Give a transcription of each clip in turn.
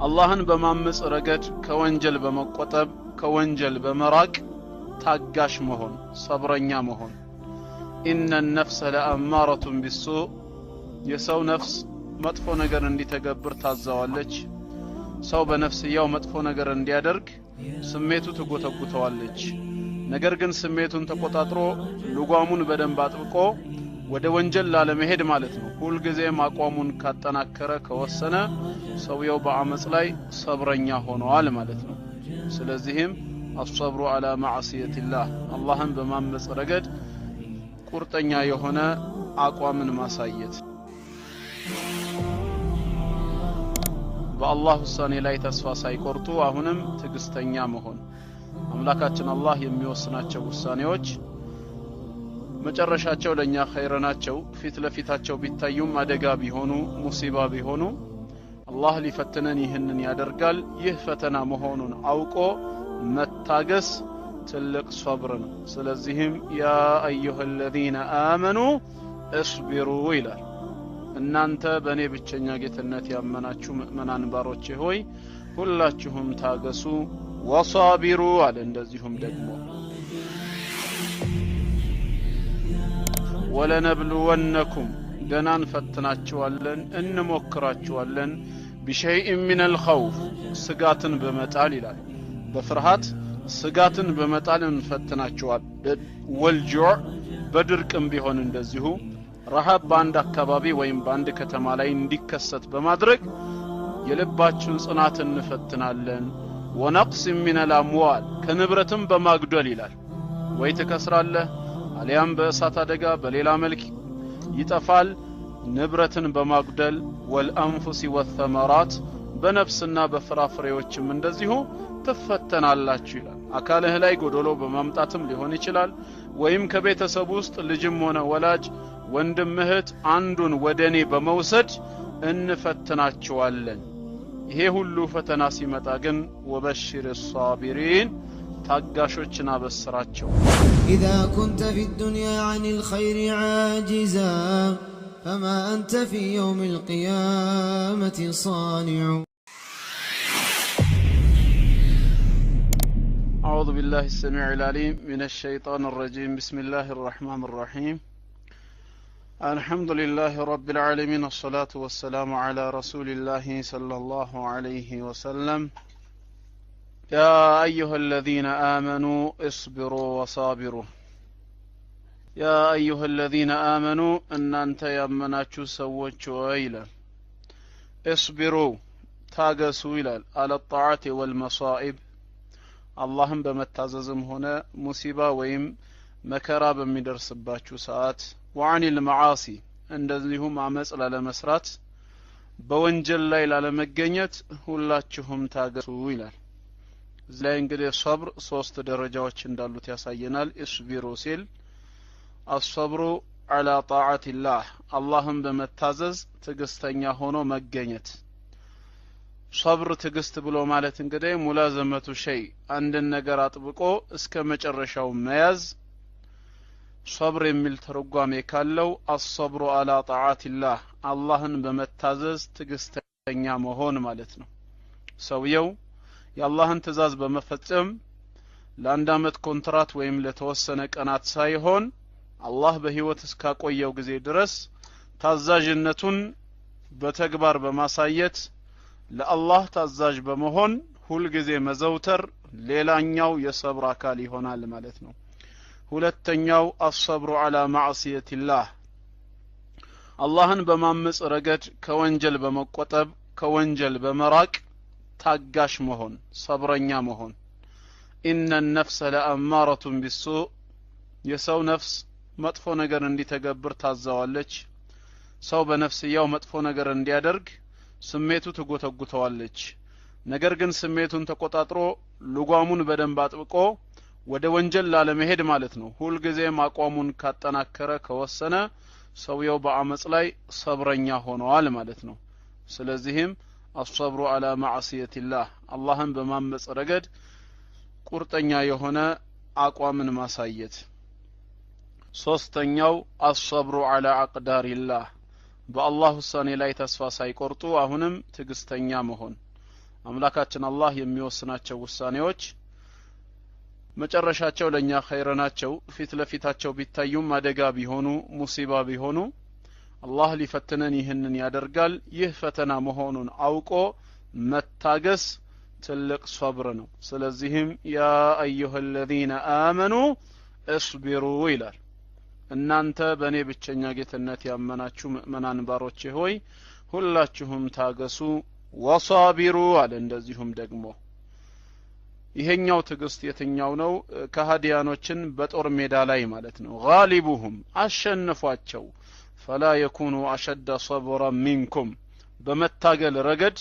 አላህን በማመጽ ረገድ ከወንጀል በመቆጠብ ከወንጀል በመራቅ ታጋሽ መሆን ሰብረኛ መሆን። ኢነ ነፍሰ ለአማረቱን ቢሱእ የሰው ነፍስ መጥፎ ነገር እንዲተገብር ታዘዋለች። ሰው በነፍስያው መጥፎ ነገር እንዲያደርግ ስሜቱ ትጎተጉተዋለች። ነገር ግን ስሜቱን ተቆጣጥሮ ልጓሙን በደንብ አጥብቆ ወደ ወንጀል ላለመሄድ ማለት ነው። ሁልጊዜም አቋሙን ካጠናከረ ከወሰነ ሰውየው በአመጽ ላይ ሰብረኛ ሆነዋል ማለት ነው። ስለዚህም አሰብሩ አላ ማዕሲየቲላህ አላህን በማመጽ ረገድ ቁርጠኛ የሆነ አቋምን ማሳየት። በአላህ ውሳኔ ላይ ተስፋ ሳይቆርጡ አሁንም ትዕግስተኛ መሆን። አምላካችን አላህ የሚወስናቸው ውሳኔዎች መጨረሻቸው ለኛ ኸይር ናቸው። ፊት ለፊታቸው ቢታዩም አደጋ ቢሆኑ ሙሲባ ቢሆኑ አላህ ሊፈትነን ይህንን ያደርጋል። ይህ ፈተና መሆኑን አውቆ መታገስ ትልቅ ሶብር ነው። ስለዚህም ያ አዩሃ አለዚነ አመኑ እስቢሩ ይላል። እናንተ በእኔ ብቸኛ ጌትነት ያመናችሁ ምእመናን ባሮቼ ሆይ ሁላችሁም ታገሱ፣ ወሳቢሩ አለ። እንደዚሁም ደግሞ ወለነብሉወነኩም ገና እንፈትናችኋለን፣ እንሞክራችኋለን ቢሸይእን ሚነል ኸውፍ ስጋትን በመጣል ይላል። በፍርሃት ስጋትን በመጣል እንፈትናችኋለን። ወልጁዕ በድርቅም ቢሆን እንደዚሁ ረሃብ በአንድ አካባቢ ወይም በአንድ ከተማ ላይ እንዲከሰት በማድረግ የልባችሁን ጽናት እንፈትናለን። ወነቅስ ሚነል አምዋል ከንብረትም በማጉደል ይላል። ወይ ትከስራለህ አሊያም በእሳት አደጋ በሌላ መልክ ይጠፋል። ንብረትን በማጉደል ወልአንፉሲ ወተመራት በነፍስና በፍራፍሬዎችም እንደዚሁ ትፈተናላችሁ ይላል። አካልህ ላይ ጎዶሎ በማምጣትም ሊሆን ይችላል። ወይም ከቤተሰብ ውስጥ ልጅም ሆነ ወላጅ ወንድም እህት አንዱን ወደኔ በመውሰድ እንፈትናቸዋለን። ይሄ ሁሉ ፈተና ሲመጣ ግን ወበሽር الصابرين ታጋሾችን አበስራቸው። إذا كنت في الدنيا عن الخير عاجزا فما أنت في يوم القيامة صانع. أعوذ بالله السميع العليم من الشيطان الرجيم. بسم الله الرحمن الرحيم. الحمد لله رب العالمين، الصلاة والسلام على رسول الله صلى الله عليه وسلم. يا أيها الذين آمنوا اصبروا وصابروا. يا أيها الذين آمنوا أن أنت يمناتشو سوتشو إلى اصبروا تاقسوا إلى على الطاعة والمصائب. اللهم بمتاززم هنا مصيبة ويم መከራ በሚደርስባችሁ ሰዓት وعن المعاصي እንደዚሁም አመጽ ላለመስራት በወንጀል ላይ ላለመገኘት ሁላችሁም ታገሱ ይላል። እዚህ ላይ እንግዲህ ሶብር ሶስት ደረጃዎች እንዳሉት ያሳየናል። እስቢሩ ሲል الصبر على طاعة الله አላህን በመታዘዝ ትዕግስተኛ ሆኖ መገኘት። ሶብር ትዕግስት ብሎ ማለት እንግዲህ ሙላዘመቱ ሸይ አንድን ነገር አጥብቆ እስከ መጨረሻው መያዝ ሶብር የሚል ትርጓሜ ካለው الصبر على طاعة الله አላህን በመታዘዝ ትዕግስተኛ መሆን ማለት ነው። ሰውየው የአላህን ትእዛዝ በመፈጸም ለአንድ አመት ኮንትራት ወይም ለተወሰነ ቀናት ሳይሆን አላህ በህይወት እስካቆየው ጊዜ ድረስ ታዛዥነቱን በተግባር በማሳየት ለአላህ ታዛዥ በመሆን ሁልጊዜ መዘውተር ሌላኛው የሰብር አካል ይሆናል ማለት ነው። ሁለተኛው الصبر على معصية الله አላህን በማመጽ ረገድ ከወንጀል በመቆጠብ ከወንጀል በመራቅ ታጋሽ መሆን ሰብረኛ መሆን። ኢነ ነፍሰ ለአማረቱን ቢሱእ የሰው ነፍስ መጥፎ ነገር እንዲተገብር ታዘዋለች። ሰው በነፍስያው መጥፎ ነገር እንዲያደርግ ስሜቱ ትጎተጉተዋለች። ነገር ግን ስሜቱን ተቆጣጥሮ ልጓሙን በደንብ አጥብቆ ወደ ወንጀል ላለመሄድ ማለት ነው። ሁልጊዜም አቋሙን ካጠናከረ ከወሰነ ሰውየው በአመጽ ላይ ሰብረኛ ሆነዋል ማለት ነው። ስለዚህም الصبر على معصية الله አላህን በማመጽ ረገድ ቁርጠኛ የሆነ አቋምን ማሳየት። ሶስተኛው الصبر على أقدار الله በአላህ ውሳኔ ላይ ተስፋ ሳይቆርጡ አሁንም ትዕግስተኛ መሆን። አምላካችን አላህ የሚወስናቸው ውሳኔዎች መጨረሻቸው ለኛ ኸይር ናቸው። ፊት ለፊታቸው ቢታዩም አደጋ ቢሆኑ ሙሲባ ቢሆኑ አላህ ሊፈትነን ይህንን ያደርጋል። ይህ ፈተና መሆኑን አውቆ መታገስ ትልቅ ሶብር ነው። ስለዚህም ያ አዩሃ الذين آمنوا اصبروا ይላል። እናንተ በእኔ ብቸኛ ጌትነት ያመናችሁ ምእመናን ባሮቼ ሆይ ሁላችሁም ታገሱ፣ ወሳቢሩ አለ። እንደዚሁም ደግሞ ይሄኛው ትዕግስት የትኛው ነው? ከሃዲያኖችን በጦር ሜዳ ላይ ማለት ነው። ጋሊቡሁም አሸንፏቸው፣ ፈላ የኩኑ አሸደ ሰብረ ሚንኩም፣ በመታገል ረገድ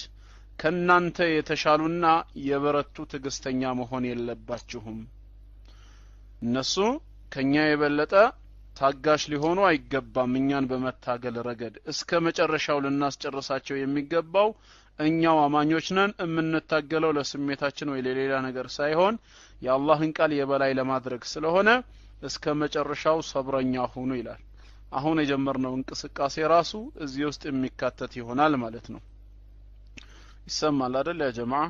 ከናንተ የተሻሉና የበረቱ ትዕግስተኛ መሆን የለባችሁም። እነሱ ከኛ የበለጠ ታጋሽ ሊሆኑ አይገባም። እኛን በመታገል ረገድ እስከ መጨረሻው ልናስጨርሳቸው የሚገባው እኛው አማኞች ነን። የምንታገለው ለስሜታችን ወይ ለሌላ ነገር ሳይሆን የአላህን ቃል የበላይ ለማድረግ ስለሆነ እስከ መጨረሻው ሰብረኛ ሁኑ ይላል። አሁን የጀመርነው እንቅስቃሴ ራሱ እዚህ ውስጥ የሚካተት ይሆናል ማለት ነው። ይሰማል አይደል ያ ጀማዓ?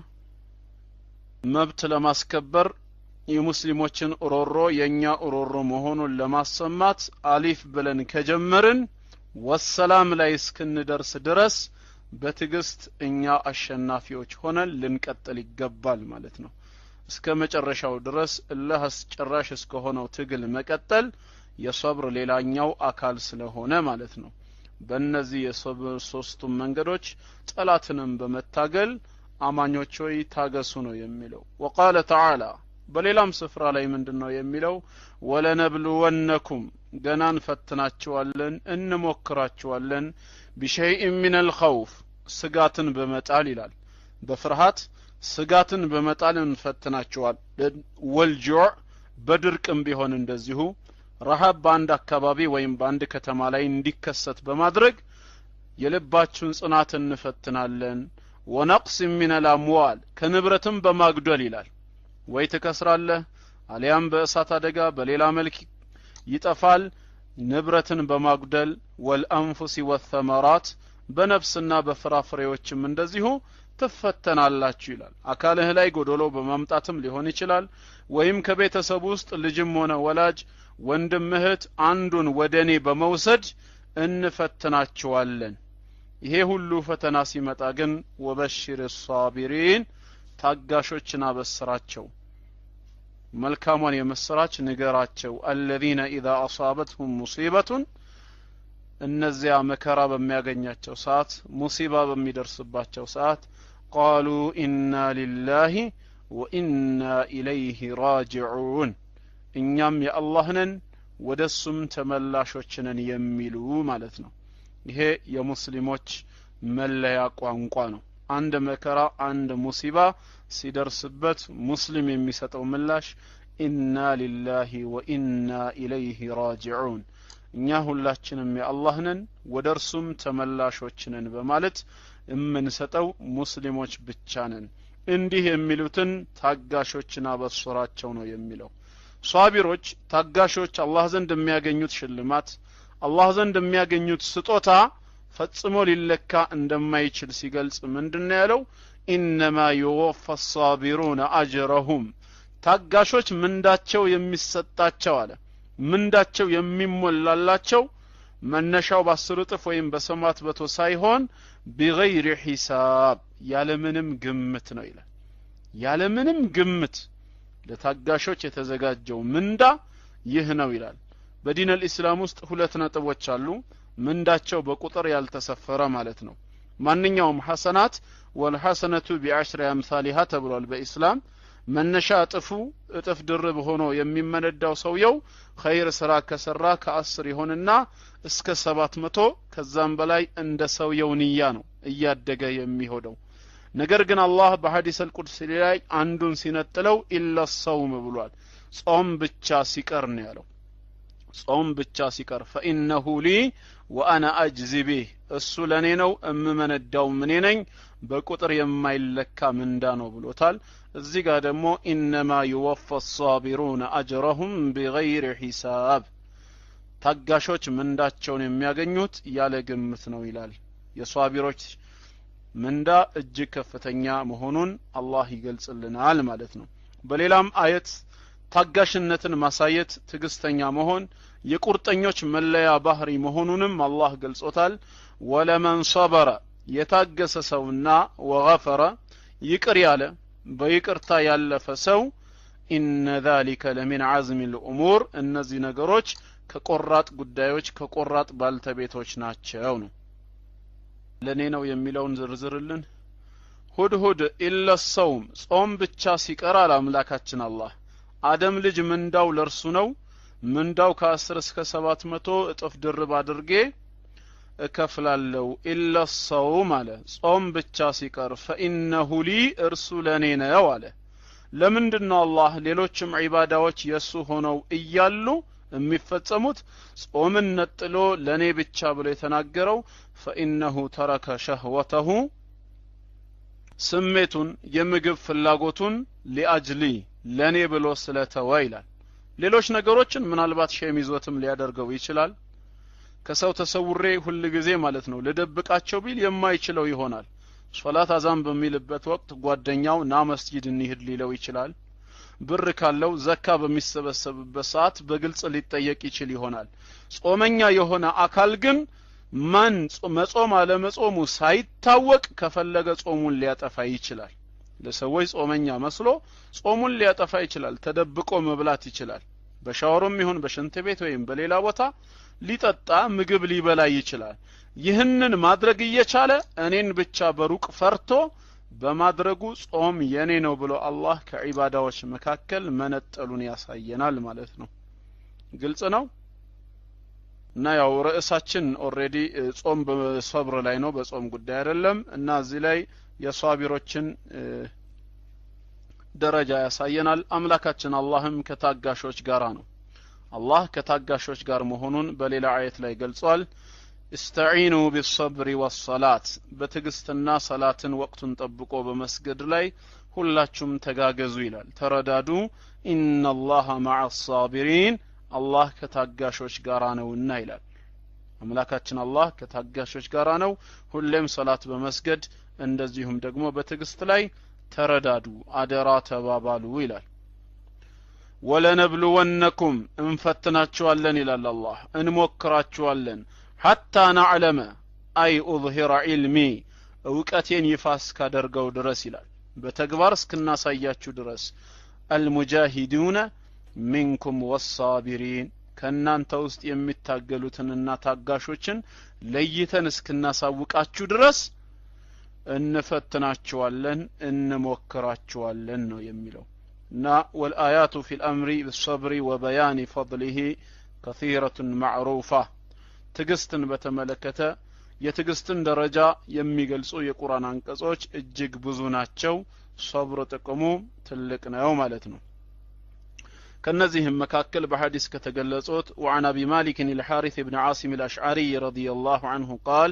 መብት ለማስከበር የሙስሊሞችን ሮሮ የኛ ሮሮ መሆኑን ለማሰማት አሊፍ ብለን ከጀመርን ወሰላም ላይ እስክንደርስ ድረስ በትዕግስት እኛ አሸናፊዎች ሆነን ልንቀጥል ይገባል ማለት ነው። እስከ መጨረሻው ድረስ እልህ አስጨራሽ እስከሆነው ትግል መቀጠል የሰብር ሌላኛው አካል ስለሆነ ማለት ነው። በእነዚህ የሰብር ሶስቱም መንገዶች ጠላትንም በመታገል አማኞች ሆይ ታገሱ ነው የሚለው። ወቃለ ተዓላ በሌላም ስፍራ ላይ ምንድነው የሚለው? ወለነብሉወነኩም ገና እንፈትናችኋለን፣ እንሞክራችኋለን፣ ቢሸይእ ሚን አልኸውፍ ስጋትን በመጣል ይላል። በፍርሃት ስጋትን በመጣል እንፈትናችኋለን። ወልጁዕ በድርቅም ቢሆን እንደዚሁ ረሃብ በአንድ አካባቢ ወይም በአንድ ከተማ ላይ እንዲከሰት በማድረግ የልባችሁን ጽናት እንፈትናለን። ወነቅስ ሚን አልአምዋል ከንብረትም በማጉደል ይላል። ወይ ትከስራለህ አሊያም በእሳት አደጋ በሌላ መልክ ይጠፋል። ንብረትን በማጉደል ወልአንፉሲ ወተመራት በነፍስና በፍራፍሬዎችም እንደዚሁ ትፈተናላችሁ ይላል። አካልህ ላይ ጎዶሎ በማምጣትም ሊሆን ይችላል። ወይም ከቤተሰብ ውስጥ ልጅም ሆነ ወላጅ ወንድም እህት አንዱን ወደኔ በመውሰድ እንፈትናችኋለን። ይሄ ሁሉ ፈተና ሲመጣ ግን ወበሽር ሳቢሪን ታጋሾችን አበስራቸው፣ መልካሟን የምስራች ንገራቸው። الذين اذا اصابتهم مصيبه እነዚያ መከራ በሚያገኛቸው ሰዓት ሙሲባ በሚደርስባቸው ሰዓት قالوا انا لله وانا اليه راجعون እኛም የአላህ ነን ወደሱም ተመላሾች ነን የሚሉ ማለት ነው። ይሄ የሙስሊሞች መለያ ቋንቋ ነው። አንድ መከራ አንድ ሙሲባ ሲደርስበት ሙስሊም የሚሰጠው ምላሽ ኢና ሊላሂ ወኢና ኢለይሂ ራጂዑን፣ እኛ ሁላችንም የአላህ ነን ወደ እርሱም ተመላሾች ነን በማለት የምንሰጠው ሙስሊሞች ብቻ ነን። እንዲህ የሚሉትን ታጋሾችን አበስራቸው ነው የሚለው። ሷቢሮች ታጋሾች አላህ ዘንድ የሚያገኙት ሽልማት አላህ ዘንድ የሚያገኙት ስጦታ ፈጽሞ ሊለካ እንደማይችል ሲገልጽ ምንድነው ያለው? ኢነማ ይወፋ الصابرون አጅረሁም ታጋሾች ምንዳቸው የሚሰጣቸው አለ፣ ምንዳቸው የሚሞላላቸው መነሻው በ10 እጥፍ ወይም በ700 ሳይሆን بغير ሒሳብ ያለምንም ግምት ነው ይላል። ያለምንም ግምት ለታጋሾች የተዘጋጀው ምንዳ ይህ ነው ይላል። በዲን አልኢስላም ውስጥ ሁለት ነጥቦች አሉ። ምንዳቸው በቁጥር ያልተሰፈረ ማለት ነው። ማንኛውም ሐሰናት ወልሐሰነቱ ቢዐሽሪ አምሳሊሃ ተብሏል በኢስላም። መነሻ እጥፉ እጥፍ ድርብ ሆኖ የሚመነዳው ሰውየው ኸይር ስራ ከሰራ ከ10 ይሆንና እስከ 700 ከዛም በላይ እንደ ሰውየው ንያ ነው እያደገ የሚሆነው። ነገር ግን አላህ በሐዲስ አልቁድሲ ላይ አንዱን ሲነጥለው ኢላ ሰውም ብሏል። ጾም ብቻ ሲቀር ነው ያለው። ጾም ብቻ ሲቀር ፈኢነሁ ሊ ወአና አጅዚ ቢህ እሱ ለኔ ነው እምመነዳው እኔ ነኝ በቁጥር የማይለካ ምንዳ ነው ብሎታል። እዚህ ጋር ደግሞ ኢነማ ይወፋ الصابرون አጅረሁም ቢገይር ሂሳብ ታጋሾች ምንዳቸውን የሚያገኙት ያለ ግምት ነው ይላል። የሷቢሮች ምንዳ እጅግ ከፍተኛ መሆኑን አላህ ይገልጽልናል ማለት ነው። በሌላም አየት ታጋሽነትን ማሳየት ትዕግስተኛ መሆን የቁርጠኞች መለያ ባህሪ መሆኑንም አላህ ገልጾታል። ወለመን ሰበረ የታገሰ ሰውና ወገፈረ ይቅር ያለ በይቅርታ ያለፈ ሰው ኢነ ዛሊከ ለሚን ዐዝሚ ልኡሙር እነዚህ ነገሮች ከቆራጥ ጉዳዮች ከቆራጥ ባልተቤቶች ናቸው ነው። ለኔ ነው የሚለውን ዝርዝርልን። ሁድሁድ ኢለ ሰውም ጾም ብቻ ሲቀር አለ አምላካችን አላህ አደም ልጅ ምንዳው ለርሱ ነው። ምንዳው ከ10 እስከ 700 እጥፍ ድርብ አድርጌ እከፍላለሁ። ኢለ ሰውም አለ ጾም ብቻ ሲቀር ፈኢነሁ ሊ እርሱ ለኔ ነው አለ። ለምንድነው አላህ ሌሎችም ዒባዳዎች የሱ ሆነው እያሉ የሚፈጸሙት ጾምን ነጥሎ ለኔ ብቻ ብሎ የተናገረው? ፈኢነሁ ተረከ ሸህወተሁ ስሜቱን የምግብ ፍላጎቱን ሊአጅሊ ለኔ ብሎ ስለተወ ይላል። ሌሎች ነገሮችን ምናልባት shame ይዞትም ሊያደርገው ይችላል። ከሰው ተሰውሬ ሁል ጊዜ ማለት ነው ልደብቃቸው ቢል የማይችለው ይሆናል። ሶላት አዛን በሚልበት ወቅት ጓደኛው ና መስጂድ እንሂድ ሊለው ይችላል። ብር ካለው ዘካ በሚሰበሰብበት ሰዓት በግልጽ ሊጠየቅ ይችል ይሆናል። ጾመኛ የሆነ አካል ግን ማን መጾም አለመጾሙ ሳይታወቅ ከፈለገ ጾሙን ሊያጠፋ ይችላል። ለሰዎች ጾመኛ መስሎ ጾሙን ሊያጠፋ ይችላል። ተደብቆ መብላት ይችላል። በሻወርም ይሁን በሽንት ቤት ወይም በሌላ ቦታ ሊጠጣ ምግብ ሊበላ ይችላል። ይህንን ማድረግ እየቻለ እኔን ብቻ በሩቅ ፈርቶ በማድረጉ ጾም የኔ ነው ብሎ አላህ ከዒባዳዎች መካከል መነጠሉን ያሳየናል ማለት ነው። ግልጽ ነው። እና ያው ርዕሳችን already ጾም በሰብር ላይ ነው፣ በጾም ጉዳይ አይደለም። እና እዚህ ላይ የሷቢሮችን ደረጃ ያሳየናል። አምላካችን አላህም ከታጋሾች ጋር ነው። አላህ ከታጋሾች ጋር መሆኑን በሌላ አየት ላይ ገልጿል። እስተዒኑ ቢሰብሪ ወሰላት በትዕግስትና ሰላትን ወቅቱን ጠብቆ በመስገድ ላይ ሁላችሁም ተጋገዙ ይላል። ተረዳዱ። ኢነላሃ መዐ ሳቢሪን አላህ ከታጋሾች ጋር ነውና ይላል። አምላካችን አላህ ከታጋሾች ጋር ነው። ሁሌም ሰላት በመስገድ እንደዚሁም ደግሞ በትዕግስት ላይ ተረዳዱ፣ አደራ ተባባሉ ይላል። ወለነብሉወነኩም እንፈትናችኋለን ይላል አላህ፣ እንሞክራችኋለን። ሐታ ነዕለመ አይ ኡዝሂረ ዒልሚ እውቀቴን ይፋ እስካደርገው ድረስ ይላል፣ በተግባር እስክናሳያችሁ ድረስ። አልሙጃሂዱነ ሚንኩም ወሳቢሪን ከእናንተ ውስጥ የሚታገሉትንና ታጋሾችን ለይተን እስክናሳውቃችሁ ድረስ እንፈትናችኋለን፣ እንሞክራችኋለን ነው የሚለው። እና ወልአያቱ ፊ ልአምሪ ቢሰብሪ ወበያኒ ፈድሊሂ ከሲረቱን ማዕሩፋ ትዕግስትን በተመለከተ የትዕግስትን ደረጃ የሚገልጹ የቁርአን አንቀጾች እጅግ ብዙ ናቸው። ሰብር ጥቅሙ ትልቅ ነው ማለት ነው። ከነዚህም መካከል በሐዲስ ከተገለጹት وعن أبي مالك الحارث بن عاصم الأشعري رضي الله عنه قال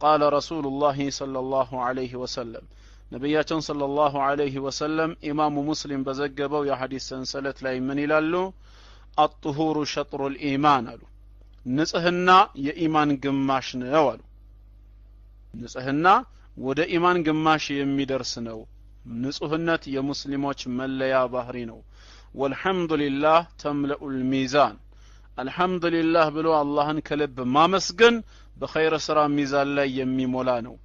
قال رسول الله صلى الله عليه وسلم ነቢያችን صلى الله عليه وسلم ኢማሙ ሙስሊም በዘገበው የሐዲስ ሰንሰለት ላይ ምን ይላሉ? الطهور شطر الإيمان አሉ። ንጽህና የኢማን ግማሽ ነው አሉ። ንጽህና ወደ ኢማን ግማሽ የሚደርስ ነው። ንጹህነት የሙስሊሞች መለያ ባህሪ ነው። ወልሐምዱሊላህ ተምለኡል ሚዛን አልሐምዱሊላህ ብሎ አላህን ከልብ ማመስገን በኸይር ስራ ሚዛን ላይ የሚሞላ ነው።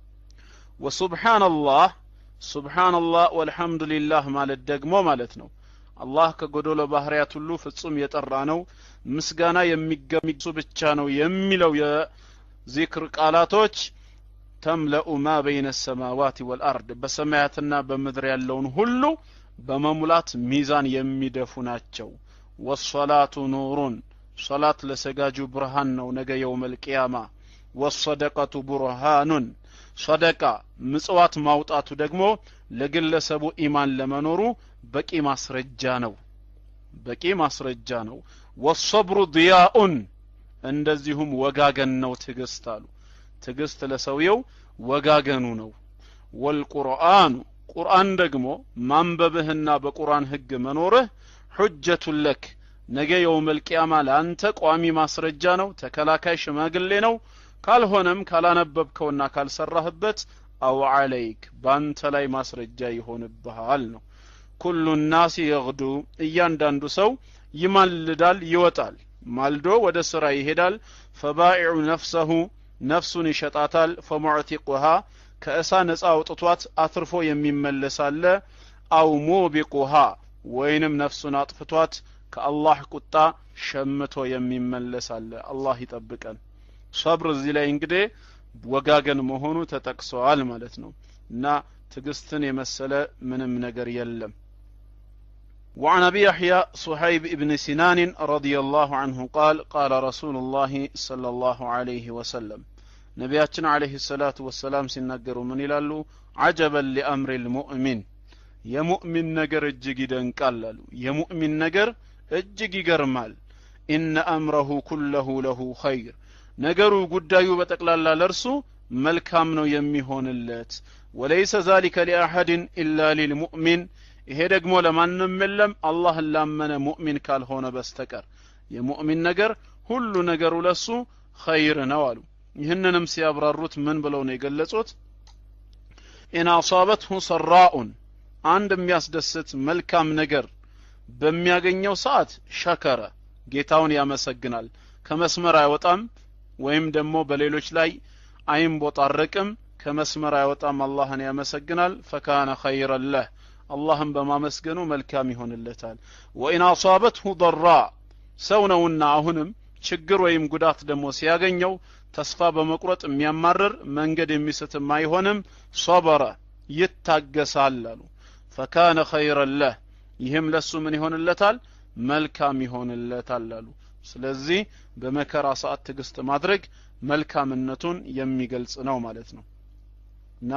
ወሱብሓነላህ ሱብሓነላህ ወልሐምዱሊላህ ማለት ደግሞ ማለት ነው አላህ ከጎደሎ ባህሪያት ሁሉ ፍጹም የጠራ ነው፣ ምስጋና የሚገባው ብቻ ነው የሚለው የዚክር ቃላቶች ተምለኡ ማ በይነ ሰማዋት ወልአርድ በሰማያትና በምድር ያለውን ሁሉ በመሙላት ሚዛን የሚደፉ ናቸው። ወሰላቱ ኑሩን ሶላት ለሰጋጁ ብርሃን ነው ነገ የውመል ቂያማ። ወሰደቀቱ ቡርሃኑን ሰደቃ ምጽዋት ማውጣቱ ደግሞ ለግለሰቡ ኢማን ለመኖሩ በቂ ማስረጃ ነው፣ በቂ ማስረጃ ነው። ወሰብሩ ዲያኡን እንደዚሁም ወጋገን ነው ትዕግስት አሉ። ትዕግስት ለሰውየው ወጋገኑ ነው። ወልቁርአኑ ቁርአን ደግሞ ማንበብህና በቁርአን ህግ መኖርህ ሑጀቱን ለክ ነገ የውመል ቂያማ ለአንተ ቋሚ ማስረጃ ነው፣ ተከላካይ ሽማግሌ ነው። ካልሆነም ካላነበብከውና ካልሰራህበት أو عليك ባንተ ላይ ማስረጃ ይሆንብሃል ነው። كل الناس يغدو እያንዳንዱ ሰው ይማልዳል፣ ይወጣል፣ ማልዶ ወደ ስራ ይሄዳል። فبائع نفسه ነፍሱን ይሸጣታል። فمعتقها ከእሳ ነፃ አውጥቷት አትርፎ የሚመለስ አለ። أو موبقها ወይንም ነፍሱን አጥፍቷት ከአላህ ቁጣ ሸምቶ የሚመለስ አለ። አላህ ይጠብቀን። ሰብር እዚህ ላይ እንግዲህ ወጋገን መሆኑ ተጠቅሰዋል ማለት ነው። እና ትዕግስትን የመሰለ ምንም ነገር የለም። وعن أبي يحيى صهيب بن سنان رضي الله عنه قال قال رسول الله صلى الله عليه وسلم ነቢያችን عليه الصلاة والسلام ሲናገሩ ምን ይላሉ? عجبا لأمر المؤمن የሙእሚን ነገር እጅግ ይደንቃል አሉ። የሙእሚን ነገር እጅግ ይገርማል። إن أمره كله له خير ነገሩ ጉዳዩ በጠቅላላ ለእርሱ መልካም ነው የሚሆንለት። وليس ذلك لأحد إلا للمؤمن ይሄ ደግሞ ለማንም የለም አላህን ላመነ ሙእሚን ካልሆነ በስተቀር። የሙእሚን ነገር ሁሉ ነገሩ ለሱ ኸይር ነው አሉ። ይህንንም ሲያብራሩት ምን ብለው ነው የገለጹት? إن أصابته سراء አንድ የሚያስደስት መልካም ነገር በሚያገኘው ሰዓት شكر ጌታውን ያመሰግናል፣ ከመስመር አይወጣም፣ ወይም ደግሞ በሌሎች ላይ አይንቦጣረቅም፣ ከመስመር አይወጣም፣ አላህን ያመሰግናል። فكان خيرا له አላህን በማመስገኑ መልካም ይሆንለታል። وإن أصابته ضراء ሰው ነውና አሁንም ችግር ወይም ጉዳት ደግሞ ሲያገኘው ተስፋ በመቁረጥ የሚያማርር መንገድ የሚስትም አይሆንም። صبر ይታገሳል አሉ። فكان خيرا له ይህም ለሱ ምን ይሆንለታል? መልካም ይሆንለታል አሉ። ስለዚህ በመከራ ሰዓት ትዕግስት ማድረግ መልካምነቱን የሚገልጽ ነው ማለት ነው። እና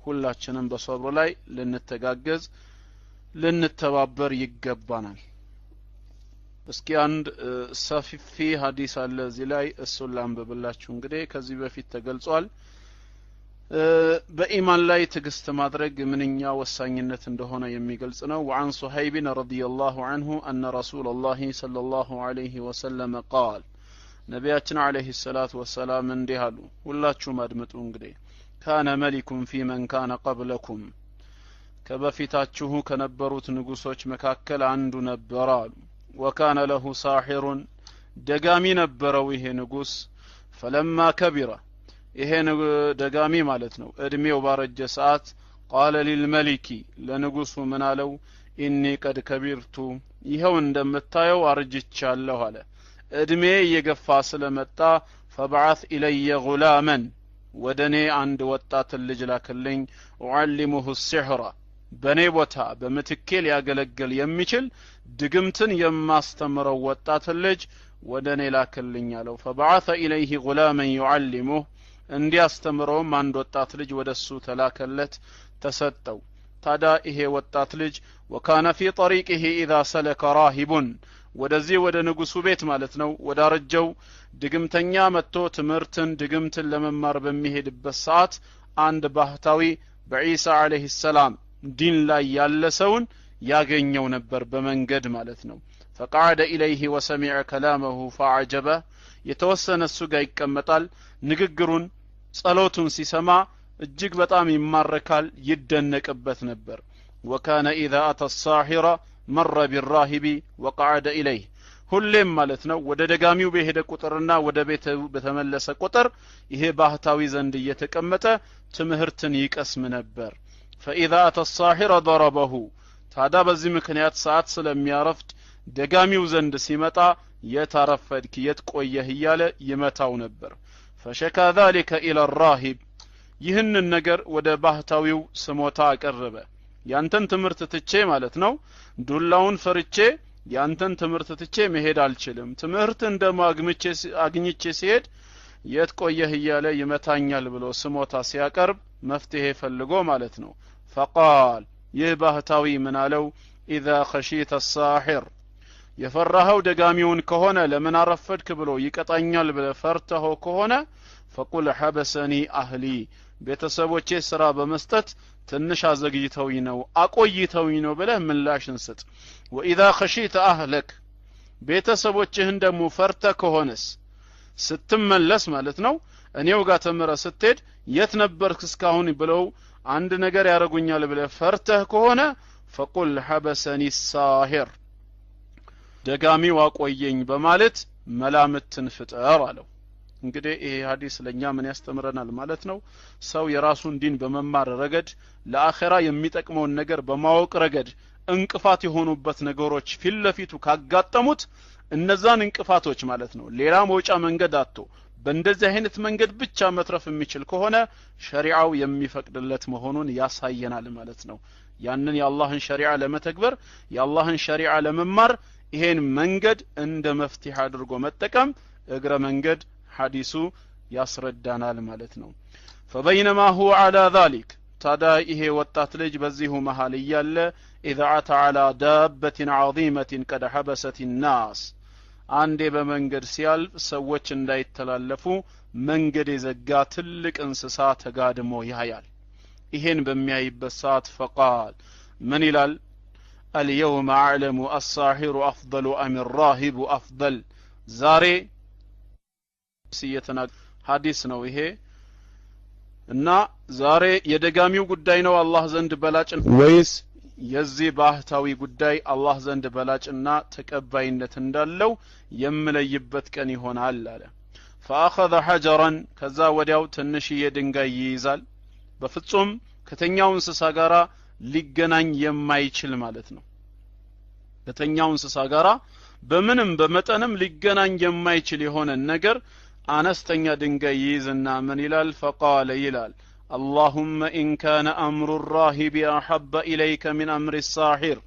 ሁላችንም በሰብር ላይ ልንተጋገዝ ልንተባበር ይገባናል። እስኪ አንድ ሰፊ ሀዲስ አለ እዚህ ላይ፣ እሱን ላንብብላችሁ። እንግዲህ ከዚህ በፊት ተገልጿል። በኢማን ላይ ትዕግስት ማድረግ ምንኛ ወሳኝነት እንደሆነ የሚገልጽ ነው። وعن صهيب رضي الله عنه أن رسول الله صلى الله عليه وسلم قال ነቢያችን عليه الصلاة والسلام እንዲህ አሉ። ሁላችሁም አድምጡ። እንግዲህ كان ملك في من كان قبلكم ከበፊታችሁ ከነበሩት ንጉሶች መካከል አንዱ ነበር አሉ። وكان له ساحر ደጋሚ ነበረው ይሄ ንጉስ። فلما كبر ይሄ ደጋሚ ማለት ነው፣ እድሜው ባረጀ ሰዓት قال للملك ለንጉሱ ምን አለው? إني قد كبرت ይኸው እንደምታየው አርጅቻለሁ አለ። እድሜ እየገፋ ስለመጣ فابعث إلي غلاما ወደ እኔ አንድ ወጣትን ልጅ ላክልኝ። أعلمه السحر በእኔ ቦታ በምትኬ ሊያገለግል የሚችል ድግምትን የማስተምረው ወጣትን ልጅ ወደ እኔ ላክልኝ አለው። فبعث إليه غلاما يعلمه እንዲያስተምረውም አንድ ወጣት ልጅ ወደ እሱ ተላከለት፣ ተሰጠው። ታዲያ ይሄ ወጣት ልጅ وكان في طريقه إذا سلك راهب ወደዚህ ወደ ንጉሱ ቤት ማለት ነው፣ ወዳረጀው ድግምተኛ መጥቶ ትምህርትን ድግምትን ለመማር በሚሄድበት ሰዓት አንድ ባህታዊ በዒሳ عليه السلام ዲን ላይ ያለ ሰውን ያገኘው ነበር በመንገድ ማለት ነው። فقعد إليه وسمع كلامه فأعجبه የተወሰነ እሱ ጋር ይቀመጣል። ንግግሩን ጸሎቱን ሲሰማ እጅግ በጣም ይማረካል፣ ይደነቅበት ነበር። وكان إذا أتى الساحر مر بالراهب وقعد إليه ሁሌም ማለት ነው ወደ ደጋሚው በሄደ ቁጥርና ወደ ቤቱ በተመለሰ ቁጥር ይሄ ባህታዊ ዘንድ እየተቀመጠ ትምህርትን ይቀስም ነበር። فإذا أتى الساحر ضربه ታዲያ በዚህ ምክንያት ሰዓት ስለሚያረፍድ ደጋሚው ዘንድ ሲመጣ የት አረፈድክ፣ የት ቆየህ እያለ ይመታው ነበር። فشكا ذلك إلى الراهب ይህንን ነገር ወደ ባህታዊው ስሞታ አቀረበ። ያንተን ትምህርት ትቼ ማለት ነው ዱላውን ፈርቼ ያንተን ትምህርት ትቼ መሄድ አልችልም። ትምህርትን ደግሞ አግኝቼ ሲሄድ የት ቆየህ እያለ ይመታኛል ብሎ ስሞታ ሲያቀርብ መፍትሄ ፈልጎ ማለት ነው። فقال ይህ ባህታዊ ምን አለው? إذا خشيت الساحر የፈራኸው ደጋሚውን ከሆነ ለምን አረፈድክ ብሎ ይቀጣኛል ብለህ ፈርተኸው ከሆነ فقل حبسني أهلي ቤተሰቦቼ ስራ በመስጠት ትንሽ አዘግይተውኝ ነው አቆይተውኝ ነው ብለህ ምላሽን ስጥ። وإذا خشيت أهلك ቤተሰቦችህን ደግሞ ፈርተህ ከሆነስ ስትመለስ ማለት ነው እኔው ጋር ተምረህ ስትሄድ የት ነበርክ እስካሁን ብለው አንድ ነገር ያረጉኛል ብለህ ፈርተህ ከሆነ فقل حبسني الساحر ደጋሚው አቆየኝ በማለት መላምትን ፍጠር አለው። እንግዲህ ይሄ ሐዲስ ለኛ ምን ያስተምረናል ማለት ነው? ሰው የራሱን ዲን በመማር ረገድ ለአኺራ የሚጠቅመውን ነገር በማወቅ ረገድ እንቅፋት የሆኑበት ነገሮች ፊት ለፊቱ ካጋጠሙት እነዛን እንቅፋቶች ማለት ነው ሌላ መውጫ መንገድ አጥቶ በእንደዚህ አይነት መንገድ ብቻ መትረፍ የሚችል ከሆነ ሸሪዓው የሚፈቅድለት መሆኑን ያሳየናል ማለት ነው። ያንን የአላህን ሸሪዓ ለመተግበር የአላህን ሸሪዓ ለመማር ይሄን መንገድ እንደ መፍትሄ አድርጎ መጠቀም እግረ መንገድ ሐዲሱ ያስረዳናል ማለት ነው። فبينما هو على ذلك ታዲያ ይሄ ወጣት ልጅ በዚሁ መሃል እያለ إذا أتى على دابة عظيمة قد حبست الناس አንዴ በመንገድ ሲያልፍ ሰዎች እንዳይተላለፉ መንገድ የዘጋ ትልቅ እንስሳ ተጋድሞ ያያል። ይሄን በሚያይበት ሰዓት فقال ምን ይላል? اليوم أعلم الساحر أفضل أم الراهب أفضل ዛሬ ሐዲስ ነው ይሄ እና ዛሬ የደጋሚው ጉዳይ ነው አላህ ዘንድ በላጭ ወይስ የዚህ ባህታዊ ጉዳይ አላህ ዘንድ በላጭና ተቀባይነት እንዳለው የምለይበት ቀን ይሆናል አለ። فأخذ حجرا ከዛ ወዲያው ትንሽዬ ድንጋይ ይይዛል። በፍጹም ከተኛው እንስሳ ጋራ ሊገናኝ የማይችል ማለት ነው። ከተኛው እንስሳ ጋራ በምንም በመጠንም ሊገናኝ የማይችል የሆነ ነገር አነስተኛ ድንጋይ ይይዝና ምን ይላል? فقال ይላል اللهم إن كان أمر الراهب أحب إليك من أمر الساحر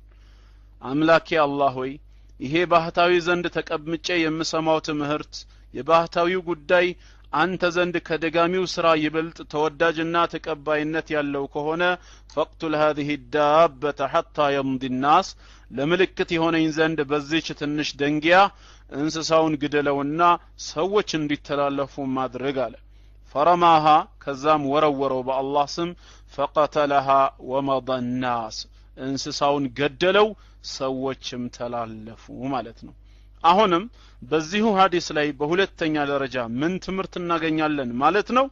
አምላኬ አላህ ሆይ ይሄ ባህታዊ ዘንድ ተቀምጬ የምሰማው ትምህርት የባህታዊው ጉዳይ አንተ ዘንድ ከደጋሚው ስራ ይበልጥ ተወዳጅና ተቀባይነት ያለው ከሆነ فاقتل هذه الدابة حتى يمضي الناس ለምልክት የሆነኝ ዘንድ በዚህች ትንሽ ደንጊያ እንስሳውን ግደለውና ሰዎች እንዲተላለፉ ማድረግ አለ። ፈረማሃ ከዛም ወረወረው በአላህ ስም فقتلها ومضى الناس እንስሳውን ገደለው ሰዎችም ተላለፉ ማለት ነው። አሁንም በዚሁ ሐዲስ ላይ በሁለተኛ ደረጃ ምን ትምህርት እናገኛለን ማለት ነው?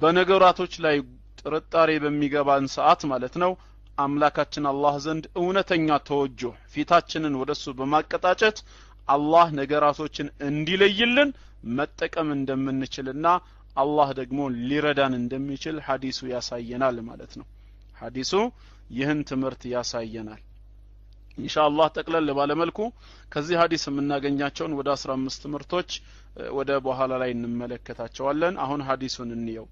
በነገራቶች ላይ ጥርጣሬ በሚገባን ሰዓት ማለት ነው አምላካችን አላህ ዘንድ እውነተኛ ተወጆ ፊታችንን ወደሱ በማቀጣጨት አላህ ነገራቶችን እንዲለይልን መጠቀም እንደምንችልና አላህ ደግሞ ሊረዳን እንደሚችል ሐዲሱ ያሳየናል ማለት ነው። ሐዲሱ ይህን ትምህርት ያሳየናል። ኢንሻአላህ ጠቅለል ባለመልኩ ከዚህ ሐዲስ የምናገኛቸውን ወደ 15 ትምህርቶች ወደ በኋላ ላይ እንመለከታቸዋለን። አሁን ሐዲሱን እንየው።